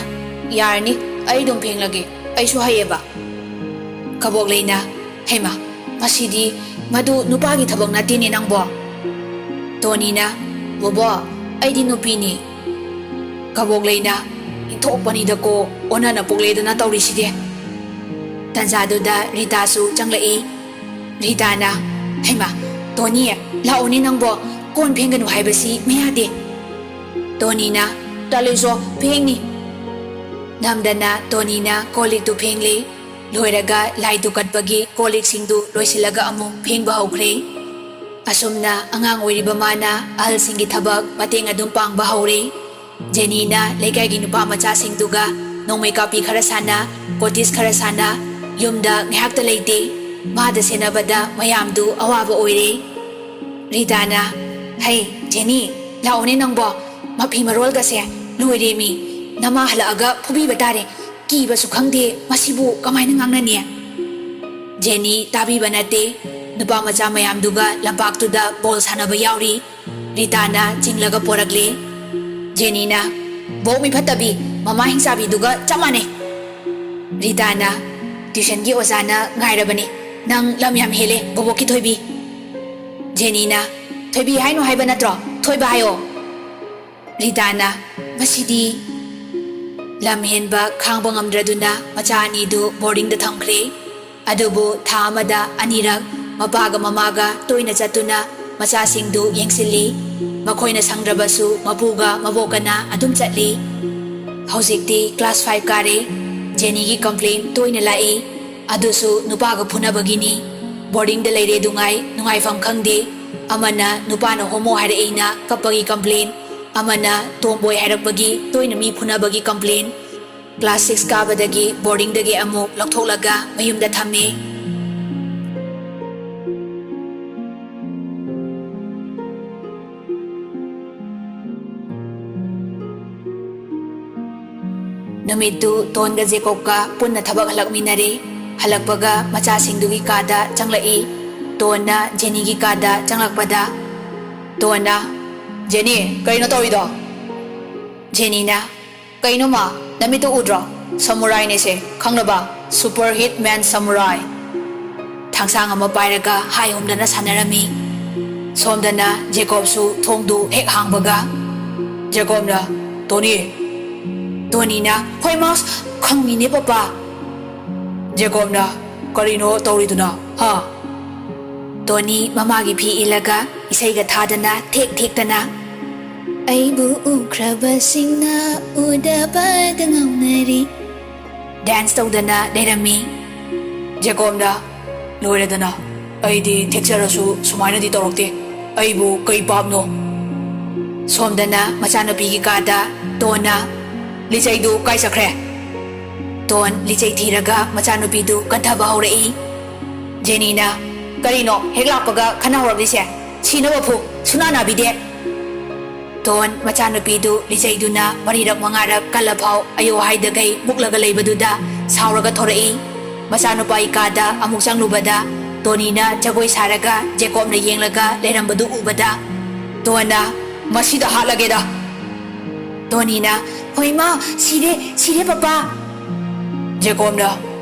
"ꯌꯥꯔꯅꯤ, ꯑꯩ ꯑꯗꯨꯝ ꯐꯦꯡꯂꯒꯦ, ꯑꯩꯁꯨ ꯍꯩꯌꯦꯕ꯫" ꯀꯕꯣꯛꯂꯩꯅ, "ꯍꯩꯃꯥ, ꯃꯁꯤꯗꯤ, ꯃꯗꯨ ꯅꯨꯄꯥꯒꯤ ꯊꯕꯛ ꯅꯠꯇꯦꯅꯦ ꯅꯪꯕꯣ꯫" ꯇꯣꯅꯤꯅ, "ꯕꯣꯕꯣ, ꯑꯩꯗꯤ ꯅꯨꯄꯤꯅꯤ꯫" ꯀꯕꯣꯛꯂꯩꯅ, "ꯏꯟꯊꯣꯛꯄꯅꯤꯗꯀꯣ, ꯑꯣꯟꯅꯅ ꯄꯣꯛꯂꯦꯗꯅ ꯇꯧꯔꯤꯁꯤꯗꯤ꯫" ꯇꯟꯖꯥꯗꯨꯗ ꯔꯤꯇꯥꯁꯨ ꯆꯪꯂꯛꯏ꯫ ꯔꯤꯇꯥꯅ, "ꯍꯩꯃꯥ, ꯇꯣꯅꯤ, ꯂꯥꯛꯑꯣꯅꯦ ꯅꯪꯕꯣ, ꯀꯣꯟ ꯐꯦꯡꯒꯅꯨ ꯍꯥꯏꯕꯁꯤ ꯃꯌꯥꯗꯦ꯫" ꯇꯣꯅꯤꯅ, "ꯇꯜꯂꯤꯁꯣ, ꯐꯦꯡꯅꯤ꯫" ꯅꯝꯗꯅ ꯇꯣꯅꯤꯅ ꯀꯣꯜ ꯂꯤꯛꯇꯨ ꯐꯦꯡꯂꯦ꯫ ꯂꯣꯏꯔꯒ ꯂꯥꯏꯗꯨ ꯀꯠꯄꯒꯤ ꯀꯣꯜ ꯂꯤꯛꯁꯤꯡꯗꯨ ꯂꯣꯏꯁꯤꯜꯂꯒ ꯑꯃꯨꯛ ꯐꯦꯡꯕ ꯍꯧꯈ꯭ꯔꯦ꯫ ꯑꯁꯨꯝꯅ ꯑꯉꯥꯡ ꯑꯣꯏꯔꯤꯕ ꯃꯥꯅ ꯑꯍꯜꯁꯤꯡꯒꯤ ꯊꯕꯛ ꯃꯇꯦꯡ ꯑꯗꯨꯝ ꯄꯥꯡꯕ ꯍꯧꯔꯦ꯫ ꯖꯦꯅꯤꯅ ꯂꯩꯀꯥꯏꯒꯤ ꯅꯨꯄꯥ ꯃꯆꯥꯁꯤꯡꯗꯨꯒ ꯅꯣꯡꯃꯩ ꯀꯥꯞꯄꯤ ꯈꯔ ꯁꯥꯟꯅ, ꯀꯣꯇꯤꯁ ꯈꯔ ꯁꯥꯟꯅ, ꯌꯨꯝꯗ ꯉꯥꯏꯍꯥꯛꯇ ꯂꯩꯇꯦ꯫ ꯃꯥꯗ ꯁꯦꯟꯅꯕꯗ ꯃꯌꯥꯝꯗꯨ ꯑꯋꯥꯕ ꯑꯣꯏꯔꯦ꯫ ꯔꯤꯇꯥꯅ, "ꯍꯩ, ꯖꯦꯅꯤ, ꯂꯥꯛꯑꯣꯅꯦ ꯅꯪꯕꯣ꯫ ꯃꯐꯤ ꯃꯔꯣꯜꯒꯁꯦ ꯂꯣꯏꯔꯦꯃꯤ꯫ ꯅꯃꯥ ꯍꯜꯂꯛꯑꯒ ꯐꯨꯕꯤꯕ ꯇꯥꯔꯦ꯫ ꯀꯤꯕꯁꯨ ꯈꯪꯗꯦ, ꯃꯁꯤꯕꯨ ꯀꯃꯥꯏꯅ ꯉꯥꯡꯅꯅꯤ?" ꯖꯦꯅꯤ ꯇꯥꯕꯤꯕ ꯅꯠꯇꯦ꯫ ꯅꯨꯄꯥ ꯃꯆꯥ ꯃꯌꯥꯝꯗꯨꯒ ꯂꯝꯄꯥꯛꯇꯨꯗ ꯕꯣꯜ ꯁꯥꯟꯅꯕ ꯌꯥꯎꯔꯤ꯫ ꯔꯤꯇꯥꯅ ꯆꯤꯡꯂꯒ ꯄꯣꯔꯛꯂꯦ꯫ ꯖꯦꯅꯤꯅ, "ꯕꯣꯛ ꯃꯤ ꯐꯠꯇꯕꯤ, ꯃꯃꯥ ꯍꯤꯡꯆꯥꯕꯤꯗꯨꯒ ꯆꯞ ꯃꯥꯟꯅꯩ꯫" ꯔꯤꯇꯥꯅ, "ꯇ꯭ꯌꯨꯁꯟꯒꯤ ꯑꯣꯖꯥꯅ ꯉꯥꯏꯔꯕꯅꯤ꯫ ꯅꯪ ꯂꯝ ꯌꯥꯝ ꯍꯦꯜꯂꯦ, ꯕꯣꯕꯣꯛꯀꯤ ꯊꯣꯏꯕꯤ꯫" ꯖꯦꯅꯤꯅ, "ꯊꯣꯏꯕꯤ ꯍꯥꯏꯅꯣ ꯍꯥꯏꯕ ꯅꯠꯇ꯭ꯔꯣ? ꯊꯣꯏꯕ ꯍꯥꯏꯌꯣ꯫" ꯔꯤꯇꯥꯅ, "ꯃꯁꯤꯗꯤ꯫" ꯂꯝ ꯍꯦꯟꯕ ꯈꯥꯡꯕ ꯉꯝꯗ꯭ꯔꯗꯨꯅ ꯃꯆꯥ ꯑꯅꯤꯗꯨ ꯕꯣꯔꯗꯤꯡꯗ ꯊꯝꯈ꯭ꯔꯦ꯫ ꯑꯗꯨꯕꯨ ꯊꯥ ꯑꯃꯗ ꯑꯅꯤꯔꯛ ꯃꯄꯥꯒ ꯃꯃꯥꯒ ꯇꯣꯏꯅ ꯆꯠꯇꯨꯅ ꯃꯆꯥꯁꯤꯡꯗꯨ ꯌꯦꯡꯁꯤꯜꯂꯤ꯫ ꯃꯈꯣꯏꯅ ꯁꯪꯗ꯭ꯔꯕꯁꯨ ꯃꯄꯨꯒ ꯃꯕꯣꯛꯀꯅ ꯑꯗꯨꯝ ꯆꯠꯂꯤ꯫ ꯍꯧꯖꯤꯛꯇꯤ ꯀ꯭ꯂꯥꯁ ꯐꯥꯏꯚ ꯀꯥꯔꯦ꯫ ꯖꯦꯅꯤꯒꯤ ꯀꯝꯄ꯭ꯂꯦꯟ ꯇꯣꯏꯅ ꯂꯥꯛꯏ꯫ ꯑꯗꯨꯁꯨ ꯅꯨꯄꯥꯒ ꯐꯨꯅꯕꯒꯤꯅꯤ꯫ ꯕꯣꯔꯗꯤꯡꯗ ꯂꯩꯔꯦ ꯗꯨꯉꯥꯏ ꯅꯨꯡꯉꯥꯏꯐꯝ ꯈꯪꯗꯦ꯫ ꯑꯃꯅ ꯅꯨꯄꯥꯅ ꯍꯣꯃꯣ ꯍꯥꯏꯔꯛꯏꯅ ꯀꯞꯄꯒꯤ ꯀꯝꯄ꯭ꯂꯦꯟ, ꯑꯃꯅ ꯇꯣꯝꯕꯣꯏ ꯍꯥꯏꯔꯛꯄꯒꯤ ꯇꯣꯏꯅ ꯃꯤ ꯐꯨꯅꯕꯒꯤ ꯀꯝꯄ꯭ꯂꯦꯟ꯫ ꯀ꯭ꯂꯥꯁ ꯁꯤꯛꯁ ꯀꯥꯕꯗꯒꯤ ꯕꯣꯔꯗꯤꯡꯗꯒꯤ ꯑꯃꯨꯛ ꯂꯧꯊꯣꯛꯂꯒ ꯃꯌꯨꯝꯗ ꯊꯝꯃꯦ꯫ ꯅꯨꯃꯤꯠꯇꯨ ꯇꯣꯟꯒ ꯖꯦꯀꯣꯕꯀ ꯄꯨꯟꯅ ꯊꯕꯛ ꯍꯜꯂꯛꯃꯤꯟꯅꯔꯦ꯫ ꯍꯜꯂꯛꯄꯒ ꯃꯆꯥꯁꯤꯡꯗꯨꯒꯤ ꯀꯥꯗ ꯆꯪꯂꯛꯏ꯫ ꯇꯣꯟꯅ ꯖꯦꯅꯤꯒꯤ ꯀꯥꯗ ꯆꯪꯂꯛꯄꯗ, ꯇꯣꯟꯅ, "ꯖꯦꯅꯤ, ꯀꯔꯤꯅꯣ ꯇꯧꯔꯤꯗꯣ?" ꯖꯦꯅꯤꯅ, "ꯀꯩꯅꯣ ꯃꯥ, ꯅꯃꯤꯠꯇꯨ ꯎꯗ꯭ꯔꯣ? ꯁꯃꯨꯔꯥꯏꯅꯦꯁꯦ, ꯈꯪꯂꯕ? ꯁꯨꯄꯔ ꯍꯤꯠ ꯃꯦꯟ ꯁꯃꯨꯔꯥꯏ꯫" ꯊꯥꯡꯁꯥꯡ ꯑꯃ ꯄꯥꯏꯔꯒ ꯍꯥꯏ ꯍꯨꯝꯗꯅ ꯁꯥꯟꯅꯔꯝꯃꯤ꯫ ꯁꯣꯝꯗꯅ ꯖꯦꯀꯣꯕꯁꯨ ꯊꯣꯡꯗꯨ ꯍꯦꯛ ꯍꯥꯡꯕꯒ, ꯖꯦꯀꯣꯕꯅ, "ꯇꯣꯅꯤ!" ꯇꯣꯅꯤꯅ, "ꯍꯣꯏ ꯃꯥꯁ, ꯈꯪꯉꯤꯅꯦ ꯄꯄꯥ꯫" ꯖꯦꯀꯣꯕꯅ, "ꯀꯔꯤꯅꯣ ꯇꯧꯔꯤꯗꯨꯅ, ꯍꯥ?" ꯇꯣꯅꯤ ꯃꯃꯥꯒꯤ ꯐꯤ ꯏꯜꯂꯒ ꯏꯁꯩꯒ ꯊꯥꯗꯅ ꯊꯦꯛ ꯊꯦꯛꯇꯅ, "ꯑꯩꯕꯨ ꯎꯈ꯭ꯔꯕꯁꯤꯡꯅ ꯎꯗꯕꯗ ꯉꯥꯎꯅꯔꯤ" ꯗꯥꯟꯁ ꯇꯧꯗꯅ ꯂꯩꯔꯝꯃꯤ꯫ ꯖꯦꯀꯣꯕꯅ, "ꯂꯣꯏꯔꯦꯗꯅ, ꯑꯩꯗꯤ ꯊꯦꯛꯆꯔꯁꯨ ꯁꯨꯃꯥꯏꯅꯗꯤ ꯇꯧꯔꯛꯇꯦ꯫ ꯑꯩꯕꯨ ꯀꯩ ꯄꯥꯞꯅꯣ?" ꯁꯣꯝꯗꯅ ꯃꯆꯥꯅꯨꯄꯤꯒꯤ ꯀꯥꯗ ꯇꯣꯟꯅ, "ꯂꯤꯆꯩꯗꯨ ꯀꯥꯏ ꯆꯠꯈ꯭ꯔꯦ?" ꯇꯣꯟ ꯂꯤꯆꯩ ꯊꯤꯔꯒ ꯃꯆꯥꯅꯨꯄꯤꯗꯨ ꯀꯟꯊꯕ ꯍꯧꯔꯛꯏ꯫ ꯖꯦꯅꯤꯅ, "ꯀꯔꯤꯅꯣ ꯍꯦꯛ ꯂꯥꯛꯄꯒ ꯈꯟꯅ ꯍꯧꯔꯛꯂꯤꯁꯦ?" ꯁꯤꯅꯕ ꯐꯨ, ꯁꯨꯅꯥ ꯅꯥꯕꯤꯗꯦ꯫ ꯇꯣꯟ ꯃꯆꯥꯅꯨꯄꯤꯗꯨ ꯂꯤꯆꯩꯗꯨꯅ ꯃꯔꯤꯔꯛ ꯃꯉꯥꯔꯛ ꯀꯜꯂꯐꯥꯎ ꯑꯌꯣ ꯍꯥꯏꯗꯈꯩ ꯃꯨꯛꯂꯒ ꯂꯩꯕꯗꯨꯗ ꯁꯥꯎꯔꯒ ꯊꯣꯔꯛꯏ꯫ ꯃꯆꯥꯅꯨꯄꯥ ꯏꯀꯥꯗ ꯑꯃꯨꯛ ꯆꯪꯂꯨꯕꯗ ꯇꯣꯅꯤꯅ ꯖꯒꯣꯏ ꯁꯥꯔꯒ ꯖꯦꯀꯣꯕꯅ ꯌꯦꯡꯂꯒ ꯂꯩꯔꯝꯕꯗꯨ ꯎꯕꯗ ꯇꯣꯟꯅ, "ꯃꯁꯤꯗ ꯍꯥꯠꯂꯒꯦꯗ!" ꯇꯣꯅꯤꯅ, "ꯍꯣꯏꯃ, ꯁꯤꯔꯦ, ꯁꯤꯔꯦ ꯄꯄꯥ!" ꯖꯦꯀꯣꯕꯅ,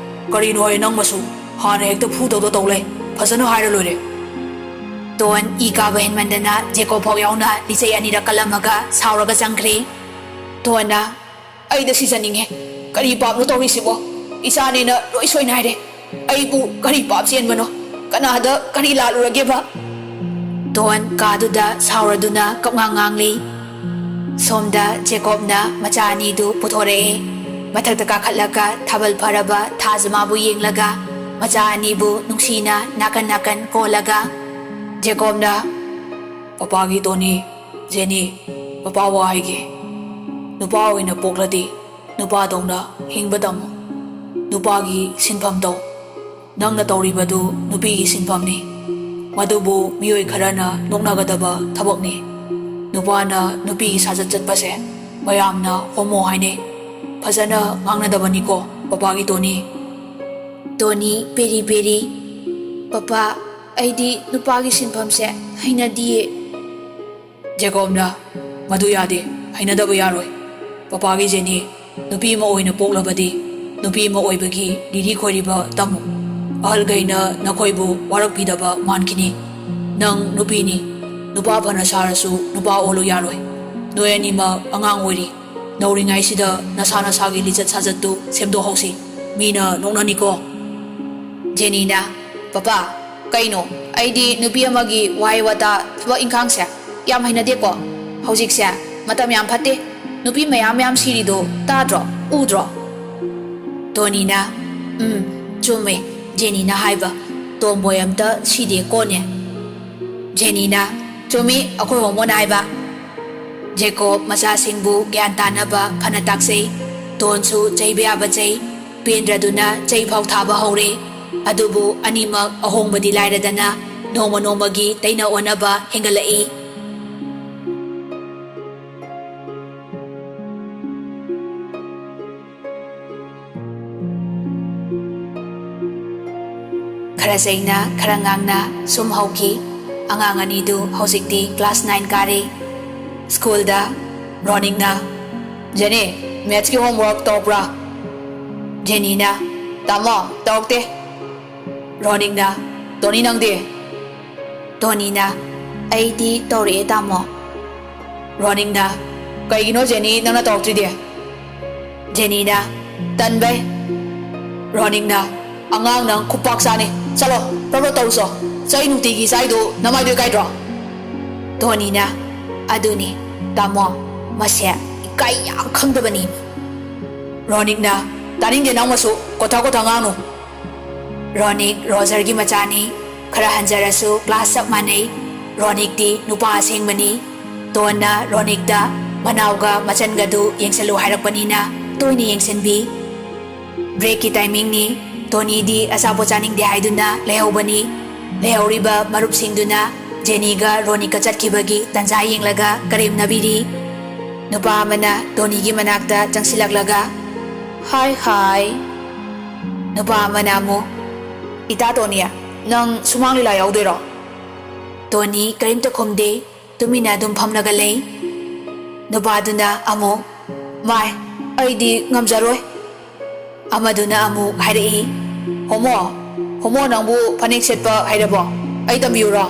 "ꯀꯔꯤꯅꯣ ꯍꯣꯏ ꯅꯪ ꯃꯁꯨ? ꯍꯥꯟꯅ ꯍꯦꯛꯇ ꯐꯨꯗꯧꯗ ꯇꯧ ꯂꯩ꯫ ꯐꯖꯅ ꯍꯥꯏꯔ ꯂꯣꯏꯔꯦ꯫" ꯇꯣꯟ ꯏ ꯀꯥꯕ ꯍꯦꯟꯃꯟꯗꯅ ꯖꯦꯀꯣꯕ ꯐꯥꯎ ꯌꯥꯎꯅ ꯂꯤꯆꯩ ꯑꯅꯤꯔꯛ ꯀꯜꯂꯝꯃꯒ ꯁꯥꯎꯔꯒ ꯆꯪꯈ꯭ꯔꯦ꯫ ꯇꯣꯟꯅ, "ꯑꯩꯗ ꯁꯤꯖꯅꯤꯡꯉꯦ꯫ ꯀꯔꯤ ꯄꯥꯞꯅꯣ ꯇꯧꯔꯤꯁꯤꯕꯣ? ꯏꯆꯥꯅꯦꯅ ꯂꯣꯏ ꯁꯣꯏꯅ ꯍꯥꯏꯔꯦ꯫ ꯑꯩꯕꯨ ꯀꯔꯤ ꯄꯥꯞ ꯆꯦꯟꯕꯅꯣ? ꯀꯅꯥꯗ ꯀꯔꯤ ꯂꯥꯜꯂꯨꯔꯒꯦꯕ?" ꯇꯣꯟ ꯀꯥꯗꯨꯗ ꯁꯥꯎꯔꯗꯨꯅ ꯀꯞꯉꯥꯡ ꯉꯥꯡꯂꯤ꯫ ꯁꯣꯝꯗ ꯖꯦꯀꯣꯕꯅ ꯃꯆꯥ ꯑꯅꯤꯗꯨ ꯄꯨꯊꯣꯔꯛꯑꯦ꯫ ꯃꯊꯛꯇ ꯀꯥꯈꯠꯂꯒ ꯊꯥꯕꯜ ꯐꯔꯕ ꯊꯥꯖꯃꯥꯕꯨ ꯌꯦꯡꯂꯒ ꯃꯆꯥ ꯑꯅꯤꯕꯨ ꯅꯨꯡꯁꯤꯅ ꯅꯥꯀꯟ ꯅꯥꯀꯟ ꯀꯣꯜꯂꯒ ꯖꯦꯀꯣꯕꯅ, "ꯄꯄꯥꯒꯤ ꯇꯣꯅꯤ, ꯖꯦꯅꯤ, ꯄꯄꯥ ꯋꯥ ꯍꯥꯏꯒꯦ꯫ ꯅꯨꯄꯥ ꯑꯣꯏꯅ ꯄꯣꯛꯂꯗꯤ ꯅꯨꯄꯥꯗꯧꯅ ꯍꯤꯡꯕ ꯇꯝꯃꯨ꯫ ꯅꯨꯄꯥꯒꯤ ꯁꯤꯟꯐꯝ ꯇꯧ꯫ ꯅꯪꯅ ꯇꯧꯔꯤꯕꯗꯨ ꯅꯨꯄꯤꯒꯤ ꯁꯤꯟꯐꯝꯅꯤ꯫ ꯃꯗꯨꯕꯨ ꯃꯤꯑꯣꯏ ꯈꯔꯅ ꯅꯣꯛꯅꯒꯗꯕ ꯊꯕꯛꯅꯤ꯫ ꯅꯨꯄꯥꯅ ꯅꯨꯄꯤꯒꯤ ꯁꯥꯖꯠ ꯆꯠꯄꯁꯦ ꯃꯌꯥꯝꯅ ꯍꯣꯃꯣ ꯍꯥꯏꯅꯩ꯫ ꯐꯖꯅ ꯉꯥꯡꯅꯗꯕꯅꯤꯀꯣ, ꯄꯄꯥꯒꯤ ꯇꯣꯅꯤ꯫" ꯇꯣꯅꯤ ꯄꯦꯔꯤ ꯄꯦꯔꯤ, "ꯄꯄꯥ, ꯑꯩꯗꯤ ꯅꯨꯄꯥꯒꯤ ꯁꯤꯟꯐꯝꯁꯦ ꯍꯩꯅꯗꯤꯌꯦ꯫" ꯖꯦꯀꯣꯕꯅ, "ꯃꯗꯨ ꯌꯥꯗꯦ, ꯍꯩꯅꯗꯕ ꯌꯥꯔꯣꯏ꯫ ꯄꯄꯥꯒꯤ ꯖꯦꯅꯤ, ꯅꯨꯄꯤ ꯑꯃ ꯑꯣꯏꯅ ꯄꯣꯛꯂꯕꯗꯤ ꯅꯨꯄꯤ ꯑꯃ ꯑꯣꯏꯕꯒꯤ ꯂꯤꯔꯤ ꯈꯣꯏꯔꯤꯕ ꯇꯝꯃꯨ꯫ ꯑꯍꯜꯈꯩꯅ ꯅꯈꯣꯏꯕꯨ ꯋꯥꯔꯛꯄꯤꯗꯕ ꯃꯥꯟꯈꯤꯅꯤ꯫ ꯅꯪ ꯅꯨꯄꯤꯅꯤ, ꯅꯨꯄꯥ ꯐꯅ ꯁꯥꯔꯁꯨ ꯅꯨꯄꯥ ꯑꯣꯜꯂꯨ ꯌꯥꯔꯣꯏ꯫ ꯅꯣꯏ ꯑꯅꯤꯃꯛ ꯑꯉꯥꯡ ꯑꯣꯏꯔꯤ꯫ ꯅꯧꯔꯤꯉꯩꯁꯤꯗ ꯅꯁꯥ ꯅꯁꯥꯒꯤ ꯂꯤꯆꯠ ꯁꯥꯖꯠꯇꯨ ꯁꯦꯝꯗꯣꯛꯍꯧꯁꯤ꯫ ꯃꯤꯅ ꯅꯣꯛꯅꯅꯤꯀꯣ꯫" ꯖꯦꯅꯤꯅ, "ꯄꯄꯥ, ꯀꯩꯅꯣ? ꯑꯩꯗꯤ ꯅꯨꯄꯤ ꯑꯃꯒꯤ ꯋꯥꯍꯩ ꯋꯥꯇꯥ, ꯊꯕꯛ ꯏꯪꯈꯥꯡꯁꯦ ꯌꯥꯝ ꯍꯩꯅꯗꯦꯀꯣ꯫ ꯍꯧꯖꯤꯛꯁꯦ ꯃꯇꯝ ꯌꯥꯝ ꯐꯠꯇꯦ꯫ ꯅꯨꯄꯤ ꯃꯌꯥꯝ ꯃꯌꯥꯝ ꯁꯤꯔꯤꯗꯣ ꯇꯥꯗ꯭ꯔꯣ? ꯎꯗ꯭ꯔꯣ?" ꯇꯣꯅꯤꯅ, "ꯎꯝ, ꯆꯨꯝꯃꯦ ꯖꯦꯅꯤꯅ ꯍꯥꯏꯕ꯫ ꯇꯣꯝꯕꯣꯏ ꯑꯝꯇ ꯁꯤꯗꯦꯀꯣꯅꯦ꯫" ꯖꯦꯅꯤꯅ, "ꯆꯨꯝꯃꯤ ꯑꯩꯈꯣꯏ ꯍꯣꯃꯣꯅ ꯍꯥꯏꯕ꯫" ꯖꯦꯀꯣꯕ ꯃꯆꯥꯁꯤꯡꯕꯨ ꯒ꯭ꯌꯥꯟ ꯇꯥꯅꯕ ꯐꯅ ꯇꯥꯛꯆꯩ꯫ ꯇꯣꯟꯁꯨ ꯆꯩꯕ ꯌꯥꯕ ꯆꯩ, ꯄꯦꯟꯗ꯭ꯔꯗꯨꯅ ꯆꯩ ꯐꯥꯎ ꯊꯥꯕ ꯍꯧꯔꯦ꯫ ꯑꯗꯨꯕꯨ ꯑꯅꯤꯃꯛ ꯑꯍꯣꯡꯕꯗꯤ ꯂꯥꯏꯔꯗꯅ ꯅꯣꯡꯃ ꯅꯣꯡꯃꯒꯤ ꯇꯩꯅ ꯑꯣꯟꯅꯕ ꯍꯦꯟꯒꯠꯂꯛꯏ꯫ ꯈꯔ ꯆꯩꯅ, ꯈꯔ ꯉꯥꯡꯅ ꯁꯨꯝ ꯍꯧꯈꯤ꯫ ꯑꯉꯥꯡ ꯑꯅꯤꯗꯨ ꯍꯧꯖꯤꯛꯇꯤ class nine ꯀꯥꯔꯦ꯫ ꯁ꯭ꯀꯨꯜꯗ ꯔꯣꯅꯤꯛꯅ, "ꯖꯦꯅꯤ, mathsꯀꯤ homework ꯇꯧꯔꯛꯄ꯭ꯔꯥ?" ꯖꯦꯅꯤꯅ, "ꯇꯥꯃꯣ, ꯇꯧꯔꯛꯇꯦ꯫" ꯔꯣꯅꯤꯛꯅ, "ꯇꯣꯅꯤ, ꯅꯪꯗꯤ?" ꯇꯣꯅꯤꯅ, "ꯑꯩꯗꯤ ꯇꯧꯔꯛꯑꯦ, ꯇꯥꯃꯣ꯫" ꯔꯣꯅꯤꯛꯅ, "ꯀꯩꯒꯤꯅꯣ ꯖꯦꯅꯤ, ꯅꯪꯅ ꯇꯧꯔꯛꯇ꯭ꯔꯤꯗꯤ?" ꯖꯦꯅꯤꯅ, "ꯇꯟꯕꯩ꯫" ꯔꯣꯅꯤꯛꯅ, "ꯑꯉꯥꯡ ꯅꯪ ꯈꯨꯄꯥꯛ ꯆꯥꯅꯤ꯫ ꯆꯠꯂꯣ, ꯄ꯭ꯔꯞ ꯄ꯭ꯔꯞ ꯇꯧꯔꯨꯆꯣ꯫ ꯆꯩ ꯅꯨꯡꯇꯤꯒꯤ ꯆꯥꯏꯗꯣ ꯅꯃꯥꯏꯗꯣ ꯏꯀꯥꯏꯗ꯭ꯔꯣ?" ꯇꯣꯅꯤꯅ, "ꯑꯗꯨꯅꯤ, ꯇꯥꯃꯣ, ꯃꯁꯦ ꯏꯀꯥꯏ ꯌꯥꯝ ꯈꯪꯗꯕꯅꯤ꯫" ꯔꯣꯅꯤꯛꯅ, "ꯇꯥꯅꯤꯡꯗꯦ ꯅꯪ ꯃꯁꯨ, ꯀꯣꯊꯥ ꯀꯣꯊꯥ ꯉꯥꯡꯅꯨ꯫" ꯔꯣꯅꯤꯛ ꯔꯣꯖꯔꯒꯤ ꯃꯆꯥꯅꯤ꯫ ꯈꯔ ꯍꯟꯖꯔꯁꯨ class ꯆꯞ ꯃꯥꯟꯅꯩ꯫ ꯔꯣꯅꯤꯛꯇꯤ ꯅꯨꯄꯥ ꯑꯁꯦꯡꯕꯅꯤ꯫ ꯇꯣꯟꯅ ꯔꯣꯅꯤꯛꯇ ꯃꯅꯥꯎꯒ ꯃꯆꯟꯒꯗꯨ ꯌꯦꯡꯁꯜꯂꯨ ꯍꯥꯏꯔꯛꯄꯅꯤꯅ ꯇꯣꯏꯅ ꯌꯦꯡꯁꯤꯟꯕꯤ꯫ Breakꯀꯤ timingꯅꯤ꯫ ꯇꯣꯅꯤꯗꯤ ꯑꯆꯥꯄꯣꯠ ꯆꯥꯅꯤꯡꯗꯦ ꯍꯥꯏꯗꯨꯅ ꯂꯩꯍꯧꯕꯅꯤ꯫ ꯂꯩꯍꯧꯔꯤꯕ ꯃꯔꯨꯞꯁꯤꯡꯗꯨꯅ ꯖꯦꯅꯤꯒ ꯔꯣꯅꯤꯛꯀ ꯆꯠꯈꯤꯕꯒꯤ ꯇꯟꯖꯥ ꯌꯦꯡꯂꯒ ꯀꯔꯦꯝꯅꯕꯤꯔꯤ꯫ ꯅꯨꯄꯥ ꯑꯃꯅ ꯇꯣꯅꯤꯒꯤ ꯃꯅꯥꯛꯇ ꯆꯪꯁꯤꯜꯂꯛꯂꯒ, "ꯍꯥꯏ, ꯍꯥꯏ꯫" ꯅꯨꯄꯥ ꯑꯃꯅ ꯑꯃꯨꯛ, "ꯏꯇꯥ ꯇꯣꯅꯤ, ꯅꯪ ꯁꯨꯃꯥꯡ ꯂꯤꯂꯥ ꯌꯥꯎꯗꯣꯏꯔꯣ?" ꯇꯣꯅꯤ ꯀꯔꯤꯝꯇ ꯈꯨꯝꯗꯦ, ꯇꯨꯃꯤꯟꯅ ꯑꯗꯨꯝ ꯐꯝꯂꯒ ꯂꯩ꯫ ꯅꯨꯄꯥꯗꯨꯅ ꯑꯃꯨꯛ, "ꯃꯥꯏ, ꯑꯩꯗꯤ ꯉꯝꯖꯔꯣꯏ꯫" ꯑꯃꯗꯨꯅ ꯑꯃꯨꯛ ꯍꯥꯏꯔꯛꯏ, "ꯍꯣꯃꯣ, ꯍꯣꯃꯣ, ꯅꯪꯕꯨ ꯐꯅꯦꯛ ꯁꯦꯠꯄ ꯍꯩꯔꯕꯣ? ꯑꯩ ꯇꯝꯕꯤꯌꯨꯔꯣ?"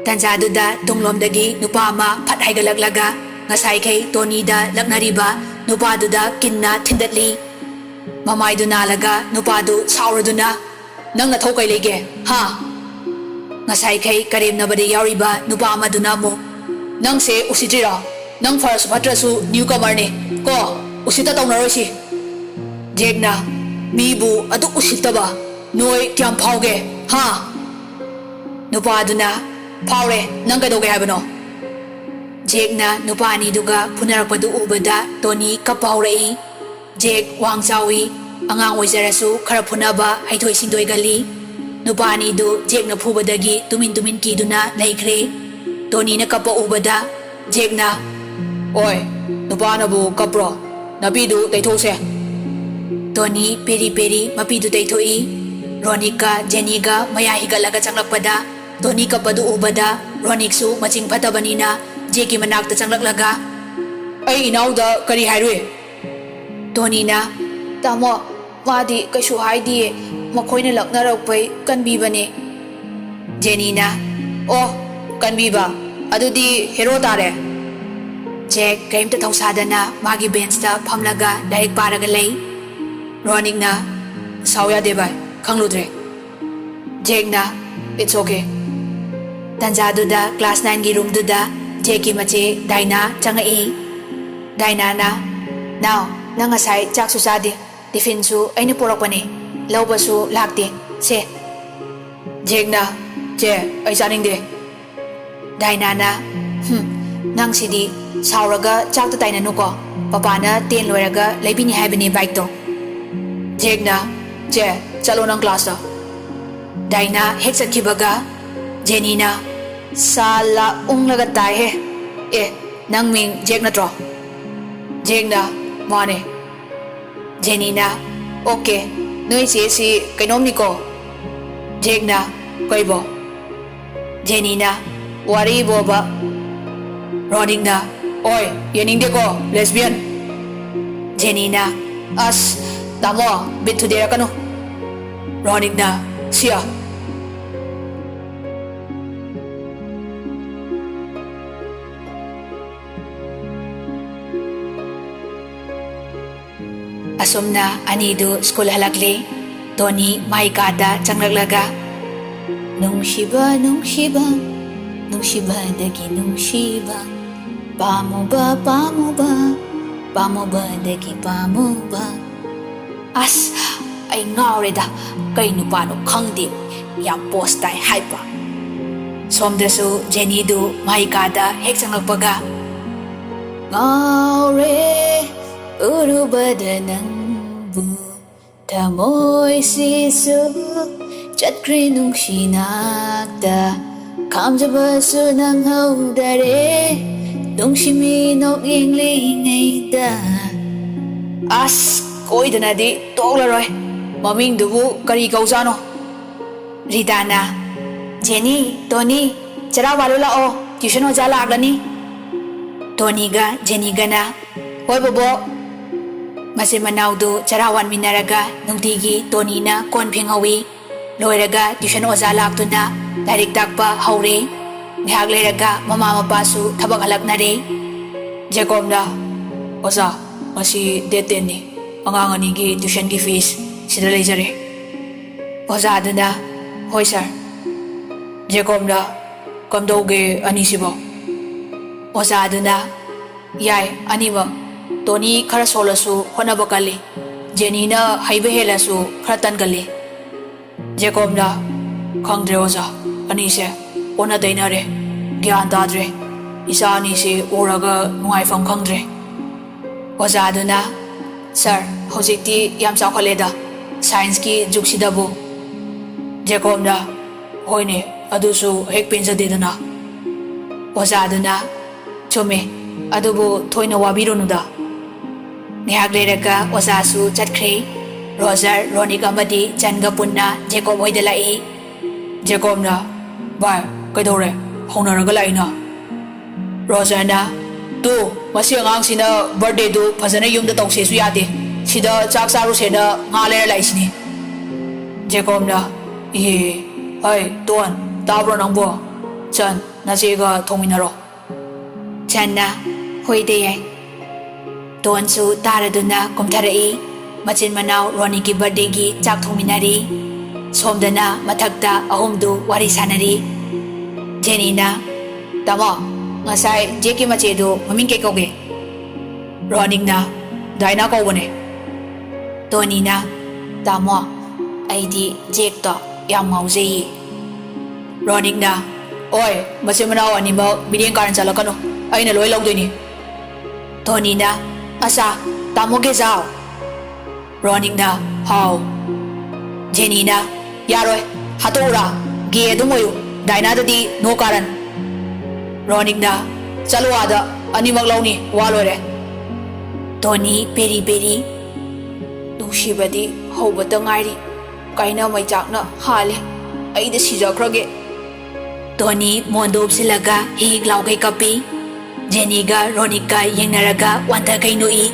ꯇꯟꯖꯥꯗꯨꯗ ꯇꯨꯡꯂꯣꯝꯗꯒꯤ ꯅꯨꯄꯥ ꯑꯃ ꯐꯠ ꯍꯥꯏꯒꯠꯂꯛꯂꯒ ꯉꯁꯥꯏꯈꯩ ꯇꯣꯅꯤꯗ ꯂꯛꯅꯔꯤꯕ ꯅꯨꯄꯥꯗꯨꯗ ꯀꯤꯟꯅ ꯊꯤꯟꯗꯠꯂꯤ꯫ ꯃꯃꯥꯏꯗꯨ ꯅꯥꯜꯂꯒ ꯅꯨꯄꯥꯗꯨ ꯁꯥꯎꯔꯗꯨꯅ, "ꯅꯪ ꯅꯊꯧ ꯀꯩ ꯂꯩꯒꯦ, ꯍꯥ?" ꯉꯁꯥꯏꯈꯩ ꯀꯔꯦꯝꯅꯕꯗ ꯌꯥꯎꯔꯤꯕ ꯅꯨꯄꯥ ꯑꯃꯗꯨꯅ ꯑꯃꯨꯛ, "ꯅꯪꯁꯦ ꯎꯁꯤꯠꯇ꯭ꯔꯤꯔꯣ? ꯅꯪ ꯐꯔꯁꯨ ꯐꯠꯇ꯭ꯔꯁꯨ newcomerꯅꯤ ꯀꯣ, ꯎꯁꯤꯠꯇ ꯇꯧꯅꯔꯣꯏꯁꯤ꯫" ꯖꯦꯛꯅ, "ꯃꯤꯕꯨ ꯑꯗꯨꯛ ꯎꯁꯤꯠꯇꯕ ꯅꯣꯏ ꯀꯌꯥꯝ ꯐꯥꯎꯒꯦ, ꯍꯥ?" ꯅꯨꯄꯥꯗꯨꯅ, "ꯐꯥꯎꯔꯦ, ꯅꯪ ꯀꯩꯗꯧꯒꯦ ꯍꯥꯏꯕꯅꯣ?" ꯖꯦꯛꯅ ꯅꯨꯄꯥ ꯑꯅꯤꯗꯨꯒ ꯐꯨꯅꯔꯛꯄꯗꯨ ꯎꯕꯗ ꯇꯣꯅꯤ ꯀꯞꯄ ꯍꯧꯔꯛꯏ꯫ ꯖꯦꯛ ꯋꯥꯡ ꯆꯥꯎꯏ, ꯑꯉꯥꯡ ꯑꯣꯏꯖꯔꯁꯨ ꯈꯔ ꯐꯨꯅꯕ ꯍꯩꯊꯣꯏ ꯁꯤꯡꯊꯣꯏꯒꯜꯂꯤ꯫ ꯅꯨꯄꯥ ꯑꯅꯤꯗꯨ ꯖꯦꯛꯅ ꯐꯨꯕꯗꯒꯤ ꯇꯨꯃꯤꯟ ꯇꯨꯃꯤꯟ ꯀꯤꯗꯨꯅ ꯂꯩꯈ꯭ꯔꯦ꯫ ꯇꯣꯅꯤꯅ ꯀꯞꯄ ꯎꯕꯗ ꯖꯦꯛꯅ, "ꯑꯣꯏ, ꯅꯨꯄꯥꯅꯕꯨ ꯀꯞꯄ꯭ꯔꯣ? ꯅꯥꯄꯤꯗꯨ ꯇꯩꯊꯣꯛꯁꯦ꯫" ꯇꯣꯅꯤ ꯄꯦꯔꯤ ꯄꯦꯔꯤ ꯃꯄꯤꯗꯨ ꯇꯩꯊꯣꯛꯏ꯫ ꯔꯣꯅꯤꯛꯀ ꯖꯦꯅꯤꯒ ꯃꯌꯥ ꯍꯤꯒꯠꯂꯒ ꯆꯪꯂꯛꯄꯗ, ꯇꯣꯅꯤ ꯀꯞꯄꯗꯨ ꯎꯕꯗ ꯔꯣꯅꯤꯛꯁꯨ ꯃꯆꯤꯡ ꯐꯠꯇꯕꯅꯤꯅ ꯖꯦꯛꯀꯤ ꯃꯅꯥꯛꯇ ꯆꯪꯂꯛꯂꯒ, "ꯑꯩ ꯏꯅꯥꯎꯗ ꯀꯔꯤ ꯍꯥꯏꯔꯨꯏ?" ꯇꯣꯅꯤꯅ, "ꯇꯥꯃꯣ, ꯃꯥꯗꯤ ꯀꯩꯁꯨ ꯍꯥꯏꯗꯤꯌꯦ, ꯃꯈꯣꯏꯅ ꯂꯛꯅꯔꯛꯄꯩ ꯀꯟꯕꯤꯕꯅꯦ꯫" ꯖꯦꯅꯤꯅ, "ꯑꯣ, ꯀꯟꯕꯤꯕ? ꯑꯗꯨꯗꯤ ꯍꯦꯔꯣ ꯇꯥꯔꯦ꯫" ꯖꯦꯛ ꯀꯔꯤꯝꯇ ꯊꯧꯁꯥꯗꯅ ꯃꯥꯒꯤ ꯕꯦꯟꯁꯇ ꯐꯝꯂꯒ ꯂꯥꯏꯔꯤꯛ ꯄꯥꯔꯒ ꯂꯩ꯫ ꯔꯣꯅꯤꯛꯅ, "ꯁꯥꯎ ꯌꯥꯗꯦ ꯚꯥꯏ, ꯈꯪꯂꯨꯗ꯭ꯔꯦ꯫" ꯖꯦꯛꯅ, "It's okay꯫" ꯇꯟꯖꯥꯗꯨꯗ ꯀ꯭ꯂꯥꯁ ꯅꯥꯏꯟꯒꯤ ꯔꯨꯝꯗꯨꯗ ꯖꯦꯛꯀꯤ ꯃꯆꯦ ꯗꯥꯏꯅꯥ ꯆꯪꯉꯛꯏ꯫ ꯗꯥꯏꯅꯥꯅ, "ꯅꯥꯎ, ꯅꯪ ꯉꯁꯥꯏ ꯆꯥꯛꯁꯨ ꯆꯥꯗꯦ, ꯇꯤꯐꯤꯟꯁꯨ ꯑꯩꯅ ꯄꯨꯔꯛꯄꯅꯦ, ꯂꯧꯕꯁꯨ ꯂꯥꯛꯇꯦ, ꯁꯦ꯫" ꯖꯦꯛꯅ, "ꯆꯦ, ꯑꯩ ꯆꯥꯅꯤꯡꯗꯦ꯫" ꯗꯥꯏꯅꯥꯅ, "ꯍꯨꯝ, ꯅꯪꯁꯤꯗꯤ, ꯁꯥꯎꯔꯒ ꯆꯥꯛꯇ ꯇꯥꯏꯅꯅꯨꯀꯣ, ꯄꯄꯥꯅ ꯇꯦꯟ ꯂꯣꯏꯔꯒ ꯂꯩꯕꯤꯅꯤ ꯍꯥꯏꯕꯅꯦ ꯕꯥꯏꯛꯇꯣ꯫" ꯖꯦꯛꯅ, "ꯆꯦ, ꯆꯠꯂꯣ ꯅꯪ ꯀ꯭ꯂꯥꯁꯇ꯫" ꯗꯥꯏꯅꯥ ꯍꯦꯛ ꯆꯠꯈꯤꯕꯒ ꯖꯦꯅꯤꯅ, "ꯁꯥꯂꯥ, ꯎꯪꯂꯒ ꯇꯥꯏꯍꯦ꯫ ꯑꯦ, ꯅꯪ ꯃꯤꯡ ꯖꯦꯛ ꯅꯠꯇ꯭ꯔꯣ?" ꯖꯦꯛꯅ, "ꯃꯥꯅꯦ꯫" ꯖꯦꯅꯤꯅ, "ꯑꯣꯀꯦ, ꯅꯣꯏ ꯆꯦꯁꯤ ꯀꯩꯅꯣꯝꯅꯤꯀꯣ꯫" ꯖꯦꯛꯅ, "ꯀꯩꯕꯣ?" ꯖꯦꯅꯤꯅ, "ꯋꯥꯔꯤ ꯕꯣꯕ꯫" ꯔꯣꯅꯤꯛꯅ, "ꯑꯣꯏ, ꯌꯦꯡꯅꯤꯡꯗꯦꯀꯣ, ꯂꯦꯁꯕꯤꯌꯟ꯫" ꯖꯦꯅꯤꯅ, "ꯑꯁ, ꯇꯥꯃꯣ, ꯕꯤꯠ ꯊꯨꯗꯦꯔꯛꯀꯅꯨ꯫" ꯔꯣꯅꯤꯛꯅ, "ꯁꯤꯌꯥ꯫" ꯑꯁꯨꯝꯅ ꯑꯅꯤꯗꯨ ꯁ꯭ꯀꯨꯜ ꯍꯜꯂꯛꯂꯦ꯫ ꯇꯣꯅꯤ ꯃꯥꯏ ꯀꯥꯗ ꯆꯪꯂꯛꯂꯒ, "ꯅꯨꯡꯁꯤꯕ, ꯅꯨꯡꯁꯤꯕ, ꯅꯨꯡꯁꯤꯕꯗꯒꯤ ꯅꯨꯡꯁꯤꯕ, ꯄꯥꯝꯃꯨꯕ, ꯄꯥꯝꯃꯨꯕ, ꯄꯥꯝꯃꯨꯕꯗꯒꯤ ꯄꯥꯝꯃꯨꯕ꯫" ꯑꯁ, ꯑꯩ ꯉꯥꯎꯔꯦꯗ, ꯀꯩ ꯅꯨꯄꯥꯅꯣ ꯈꯪꯗꯦ, ꯌꯥꯝ ꯄꯣꯁ ꯇꯥꯏ ꯍꯥꯏꯕ꯫ ꯁꯣꯝꯗꯁꯨ ꯖꯦꯅꯤꯗꯨ ꯃꯥꯏ ꯀꯥꯗ ꯍꯦꯛ ꯆꯪꯂꯛꯄꯒ, "ꯉꯥꯎꯔꯦ ꯎꯔꯨꯕꯗ ꯅꯪꯕꯨ, ꯊꯃꯣꯏꯁꯤꯁꯨ ꯆꯠꯈ꯭ꯔꯦ ꯅꯨꯡꯁꯤ ꯅꯥꯛꯇ, ꯈꯥꯝꯖꯕꯁꯨ ꯅꯪꯍꯧꯗꯔꯦ, ꯅꯨꯡꯁꯤꯃꯤ ꯅꯣꯛ ꯌꯦꯡꯂꯤꯉꯩꯗ꯫ ꯑꯁ, ꯀꯣꯏꯗꯅꯗꯤ ꯇꯣꯛꯂꯔꯣꯏ꯫ ꯃꯃꯤꯡꯗꯨꯕꯨ ꯀꯔꯤ ꯀꯧꯖꯥꯠꯅꯣ? ꯔꯤꯇꯥꯅ, "ꯖꯦꯅꯤ, ꯇꯣꯅꯤ, ꯆꯔꯥ ꯋꯥꯜꯂꯨ ꯂꯥꯛꯑꯣ, ꯇ꯭ꯌꯨꯁꯟ ꯑꯣꯖꯥ ꯂꯥꯛꯂꯅꯤ"꯫ ꯇꯣꯅꯤꯒ ꯖꯦꯅꯤꯒꯅ, "ꯍꯣꯏ ꯕꯣꯕꯣꯛ"꯫ ꯃꯆꯤꯟ ꯃꯅꯥꯎꯗꯨ ꯆꯔꯥ ꯋꯥꯟꯃꯤꯟꯅꯔꯒ ꯅꯨꯡꯇꯤꯒꯤ ꯇꯣꯅꯤꯅ ꯀꯣꯟ ꯐꯦꯡꯍꯧꯏ꯫ ꯂꯣꯏꯔꯒ ꯇ꯭ꯌꯨꯁꯟ ꯑꯣꯖꯥ ꯂꯥꯛꯇꯨꯅ ꯂꯥꯏꯔꯤꯛ ꯇꯥꯛꯄ ꯍꯧꯔꯦ꯫ ꯉꯥꯏꯍꯥꯛ ꯂꯩꯔꯒ ꯃꯃꯥ ꯃꯄꯥꯁꯨ ꯊꯕꯛ ꯍꯜꯂꯛꯅꯔꯦ꯫ ꯖꯦꯀꯣꯕꯅ, "ꯑꯣꯖꯥ, ꯉꯁꯤ ꯗꯦꯠ ꯇꯦꯟꯅꯤ꯫ ꯑꯉꯥꯡ ꯑꯅꯤꯒꯤ ꯇ꯭ꯌꯨꯁꯟꯒꯤ ꯐꯤꯁ ꯁꯤꯗ ꯂꯩꯖꯔꯦ"꯫ ꯑꯣꯖꯥꯗꯨꯅ, "ꯍꯣꯏ ꯁꯥꯔ"꯫ ꯖꯦꯀꯣꯕꯅ, "ꯀꯝꯗꯧꯒꯦ ꯑꯅꯤꯁꯤꯕꯣ?" ꯑꯣꯖꯥꯗꯨꯅ, "ꯌꯥꯏ, ꯑꯅꯤꯃꯛ꯫ ꯇꯣꯅꯤ ꯈꯔ ꯁꯣꯜꯂꯁꯨ ꯍꯣꯠꯅꯕ ꯀꯜꯂꯤ꯫ ꯖꯦꯅꯤꯅ ꯍꯩꯕ ꯍꯦꯜꯂꯁꯨ ꯈꯔ ꯇꯟꯒꯜꯂꯤ"꯫ ꯖꯦꯀꯣꯕꯅ, "ꯈꯪꯗ꯭ꯔꯦ ꯑꯣꯖꯥ, ꯑꯅꯤꯁꯦ ꯑꯣꯟꯅ ꯇꯩꯅꯔꯦ꯫ ꯒ꯭ꯌꯥꯟ ꯇꯥꯗ꯭ꯔꯦ꯫ ꯏꯆꯥ ꯑꯅꯤꯁꯤ ꯎꯔꯒ ꯅꯨꯡꯉꯥꯏꯐꯝ ꯈꯪꯗ꯭ꯔꯦ"꯫ ꯑꯣꯖꯥꯗꯨꯅ, "ꯁꯥꯔ, ꯍꯧꯖꯤꯛꯇꯤ ꯌꯥꯝ ꯆꯥꯎꯈꯠꯂꯦꯗ, ꯁꯥꯏꯟꯁꯀꯤ ꯖꯨꯒꯁꯤꯗꯕꯨ"꯫ ꯖꯦꯀꯣꯕꯅ, "ꯍꯣꯏꯅꯦ, ꯑꯗꯨꯁꯨ ꯍꯦꯛ ꯄꯦꯟꯖꯗꯦꯗꯅ"꯫ ꯑꯣꯖꯥꯗꯨꯅ, "ꯆꯨꯝꯃꯦ, ꯑꯗꯨꯕꯨ ꯊꯣꯏꯅ ꯋꯥꯕꯤꯔꯨꯅꯨꯗ"꯫ ꯉꯥꯏꯍꯥꯛ ꯂꯩꯔꯒ ꯑꯣꯖꯥꯁꯨ ꯆꯠꯈ꯭ꯔꯦ꯫ ꯔꯣꯖꯔ, ꯔꯣꯅꯤꯛ ꯑꯃꯗꯤ ꯆꯟꯒ ꯄꯨꯟꯅ ꯖꯦꯀꯣꯕ ꯍꯣꯏꯗ ꯂꯥꯛꯏ꯫ ꯖꯦꯀꯣꯕꯅ, "ꯚꯥꯏ, ꯀꯩꯗꯧꯔꯦ? ꯍꯧꯅꯔꯒ ꯂꯥꯛꯏꯅ?" ꯔꯣꯖꯔꯅ, "ꯇꯨ, ꯃꯁꯤ ꯑꯉꯥꯡꯁꯤꯅ ꯕꯥꯔꯗꯦꯗꯨ ꯐꯖꯅ ꯌꯨꯝꯗ ꯇꯧꯁꯦꯁꯨ ꯌꯥꯗꯦ, ꯁꯤꯗ ꯆꯥꯛ ꯆꯥꯔꯨꯁꯦꯅ ꯉꯥ ꯂꯩꯔ ꯂꯥꯛꯏꯁꯤꯅꯤ"꯫ ꯖꯦꯀꯣꯕꯅ, "ꯏꯍꯦ, ꯍꯩ, ꯇꯣꯟ, ꯇꯥꯕ꯭ꯔꯣ ꯅꯪꯕꯣ? ꯆꯟ, ꯅꯆꯦꯒ ꯊꯣꯡꯃꯤꯟꯅꯔꯣ"꯫ ꯆꯟꯅ, "ꯍꯣꯏꯗ ꯌꯥꯏ"꯫ ꯇꯣꯟꯁꯨ ꯇꯥꯔꯗꯨꯅ ꯀꯨꯝꯊꯔꯛꯏ꯫ ꯃꯆꯤꯟ ꯃꯅꯥꯎ ꯔꯣꯅꯤꯒꯤ ꯕꯥꯔꯗꯦꯒꯤ ꯆꯥꯛ ꯊꯣꯡꯃꯤꯟꯅꯔꯤ꯫ ꯁꯣꯝꯗꯅ ꯃꯊꯛꯇ ꯑꯍꯨꯝꯗꯨ ꯋꯥꯔꯤ ꯁꯥꯟꯅꯔꯤ꯫ ꯖꯦꯅꯤꯅ, "ꯇꯥꯃꯣ, ꯉꯁꯥꯏ ꯖꯦꯛꯀꯤ ꯃꯆꯦꯗꯨ ꯃꯃꯤꯡ ꯀꯩ ꯀꯧꯒꯦ?" ꯔꯣꯅꯤꯛꯅ, "ꯗꯥꯏꯅꯥ ꯀꯧꯕꯅꯦ"꯫ ꯇꯣꯅꯤꯅ, "ꯇꯥꯃꯣ, ꯑꯩꯗꯤ ꯖꯦꯛꯇꯣ ꯌꯥꯝ ꯉꯥꯎꯖꯩꯌꯦ"꯫ ꯔꯣꯅꯤꯛꯅ, "ꯑꯣꯏ, ꯃꯆꯤꯟ ꯃꯅꯥꯎ ꯑꯅꯤꯃꯛ ꯃꯤꯠꯌꯦꯡ ꯀꯥꯔꯟ ꯆꯠꯂꯛꯀꯅꯨ, ꯑꯩꯅ ꯂꯣꯏ ꯂꯧꯗꯣꯏꯅꯤ"꯫ ꯇꯣꯅꯤꯅ, "ꯑꯆꯥ, ꯇꯥꯃꯣ ꯒꯦꯖꯥꯎ"꯫ ꯔꯣꯅꯤꯛꯅ, "ꯍꯥꯎ"꯫ ꯖꯦꯅꯤꯅ, ꯌꯥꯔꯣꯏ, ꯍꯥꯠꯇꯣꯛꯎꯔꯥ? ꯒꯦ ꯑꯗꯨꯝ ꯑꯣꯏꯌꯨ꯫ ꯗꯥꯏꯅꯥꯗꯗꯤ ꯅꯣ ꯀꯥꯔꯟ꯫ ꯔꯣꯅꯤꯛꯅ, "ꯆꯠꯂꯣ ꯑꯥꯗ, ꯑꯅꯤꯃꯛ ꯂꯧꯅꯤ, ꯋꯥ ꯂꯣꯏꯔꯦ"꯫ ꯇꯣꯅꯤ ꯄꯦꯔꯤ ꯄꯦꯔꯤ, ꯅꯨꯡꯁꯤꯕꯗꯤ ꯍꯧꯕꯇ ꯉꯥꯏꯔꯤ꯫ ꯀꯥꯏꯅ ꯃꯩꯆꯥꯛꯅ ꯍꯥꯜꯂꯦ꯫ ꯑꯩꯗ ꯁꯤꯖꯈ꯭ꯔꯒꯦ꯫ ꯇꯣꯅꯤ ꯃꯣꯟꯗꯣ ꯎꯞꯁꯤꯜꯂꯒ ꯍꯤꯛ ꯂꯥꯎꯒꯩ ꯀꯞꯄꯤ꯫ ꯖꯦꯅꯤꯒ ꯔꯣꯅꯤꯛꯀ ꯌꯦꯡꯅꯔꯒ ꯋꯥꯟꯊꯈꯩ ꯅꯣꯛꯏ꯫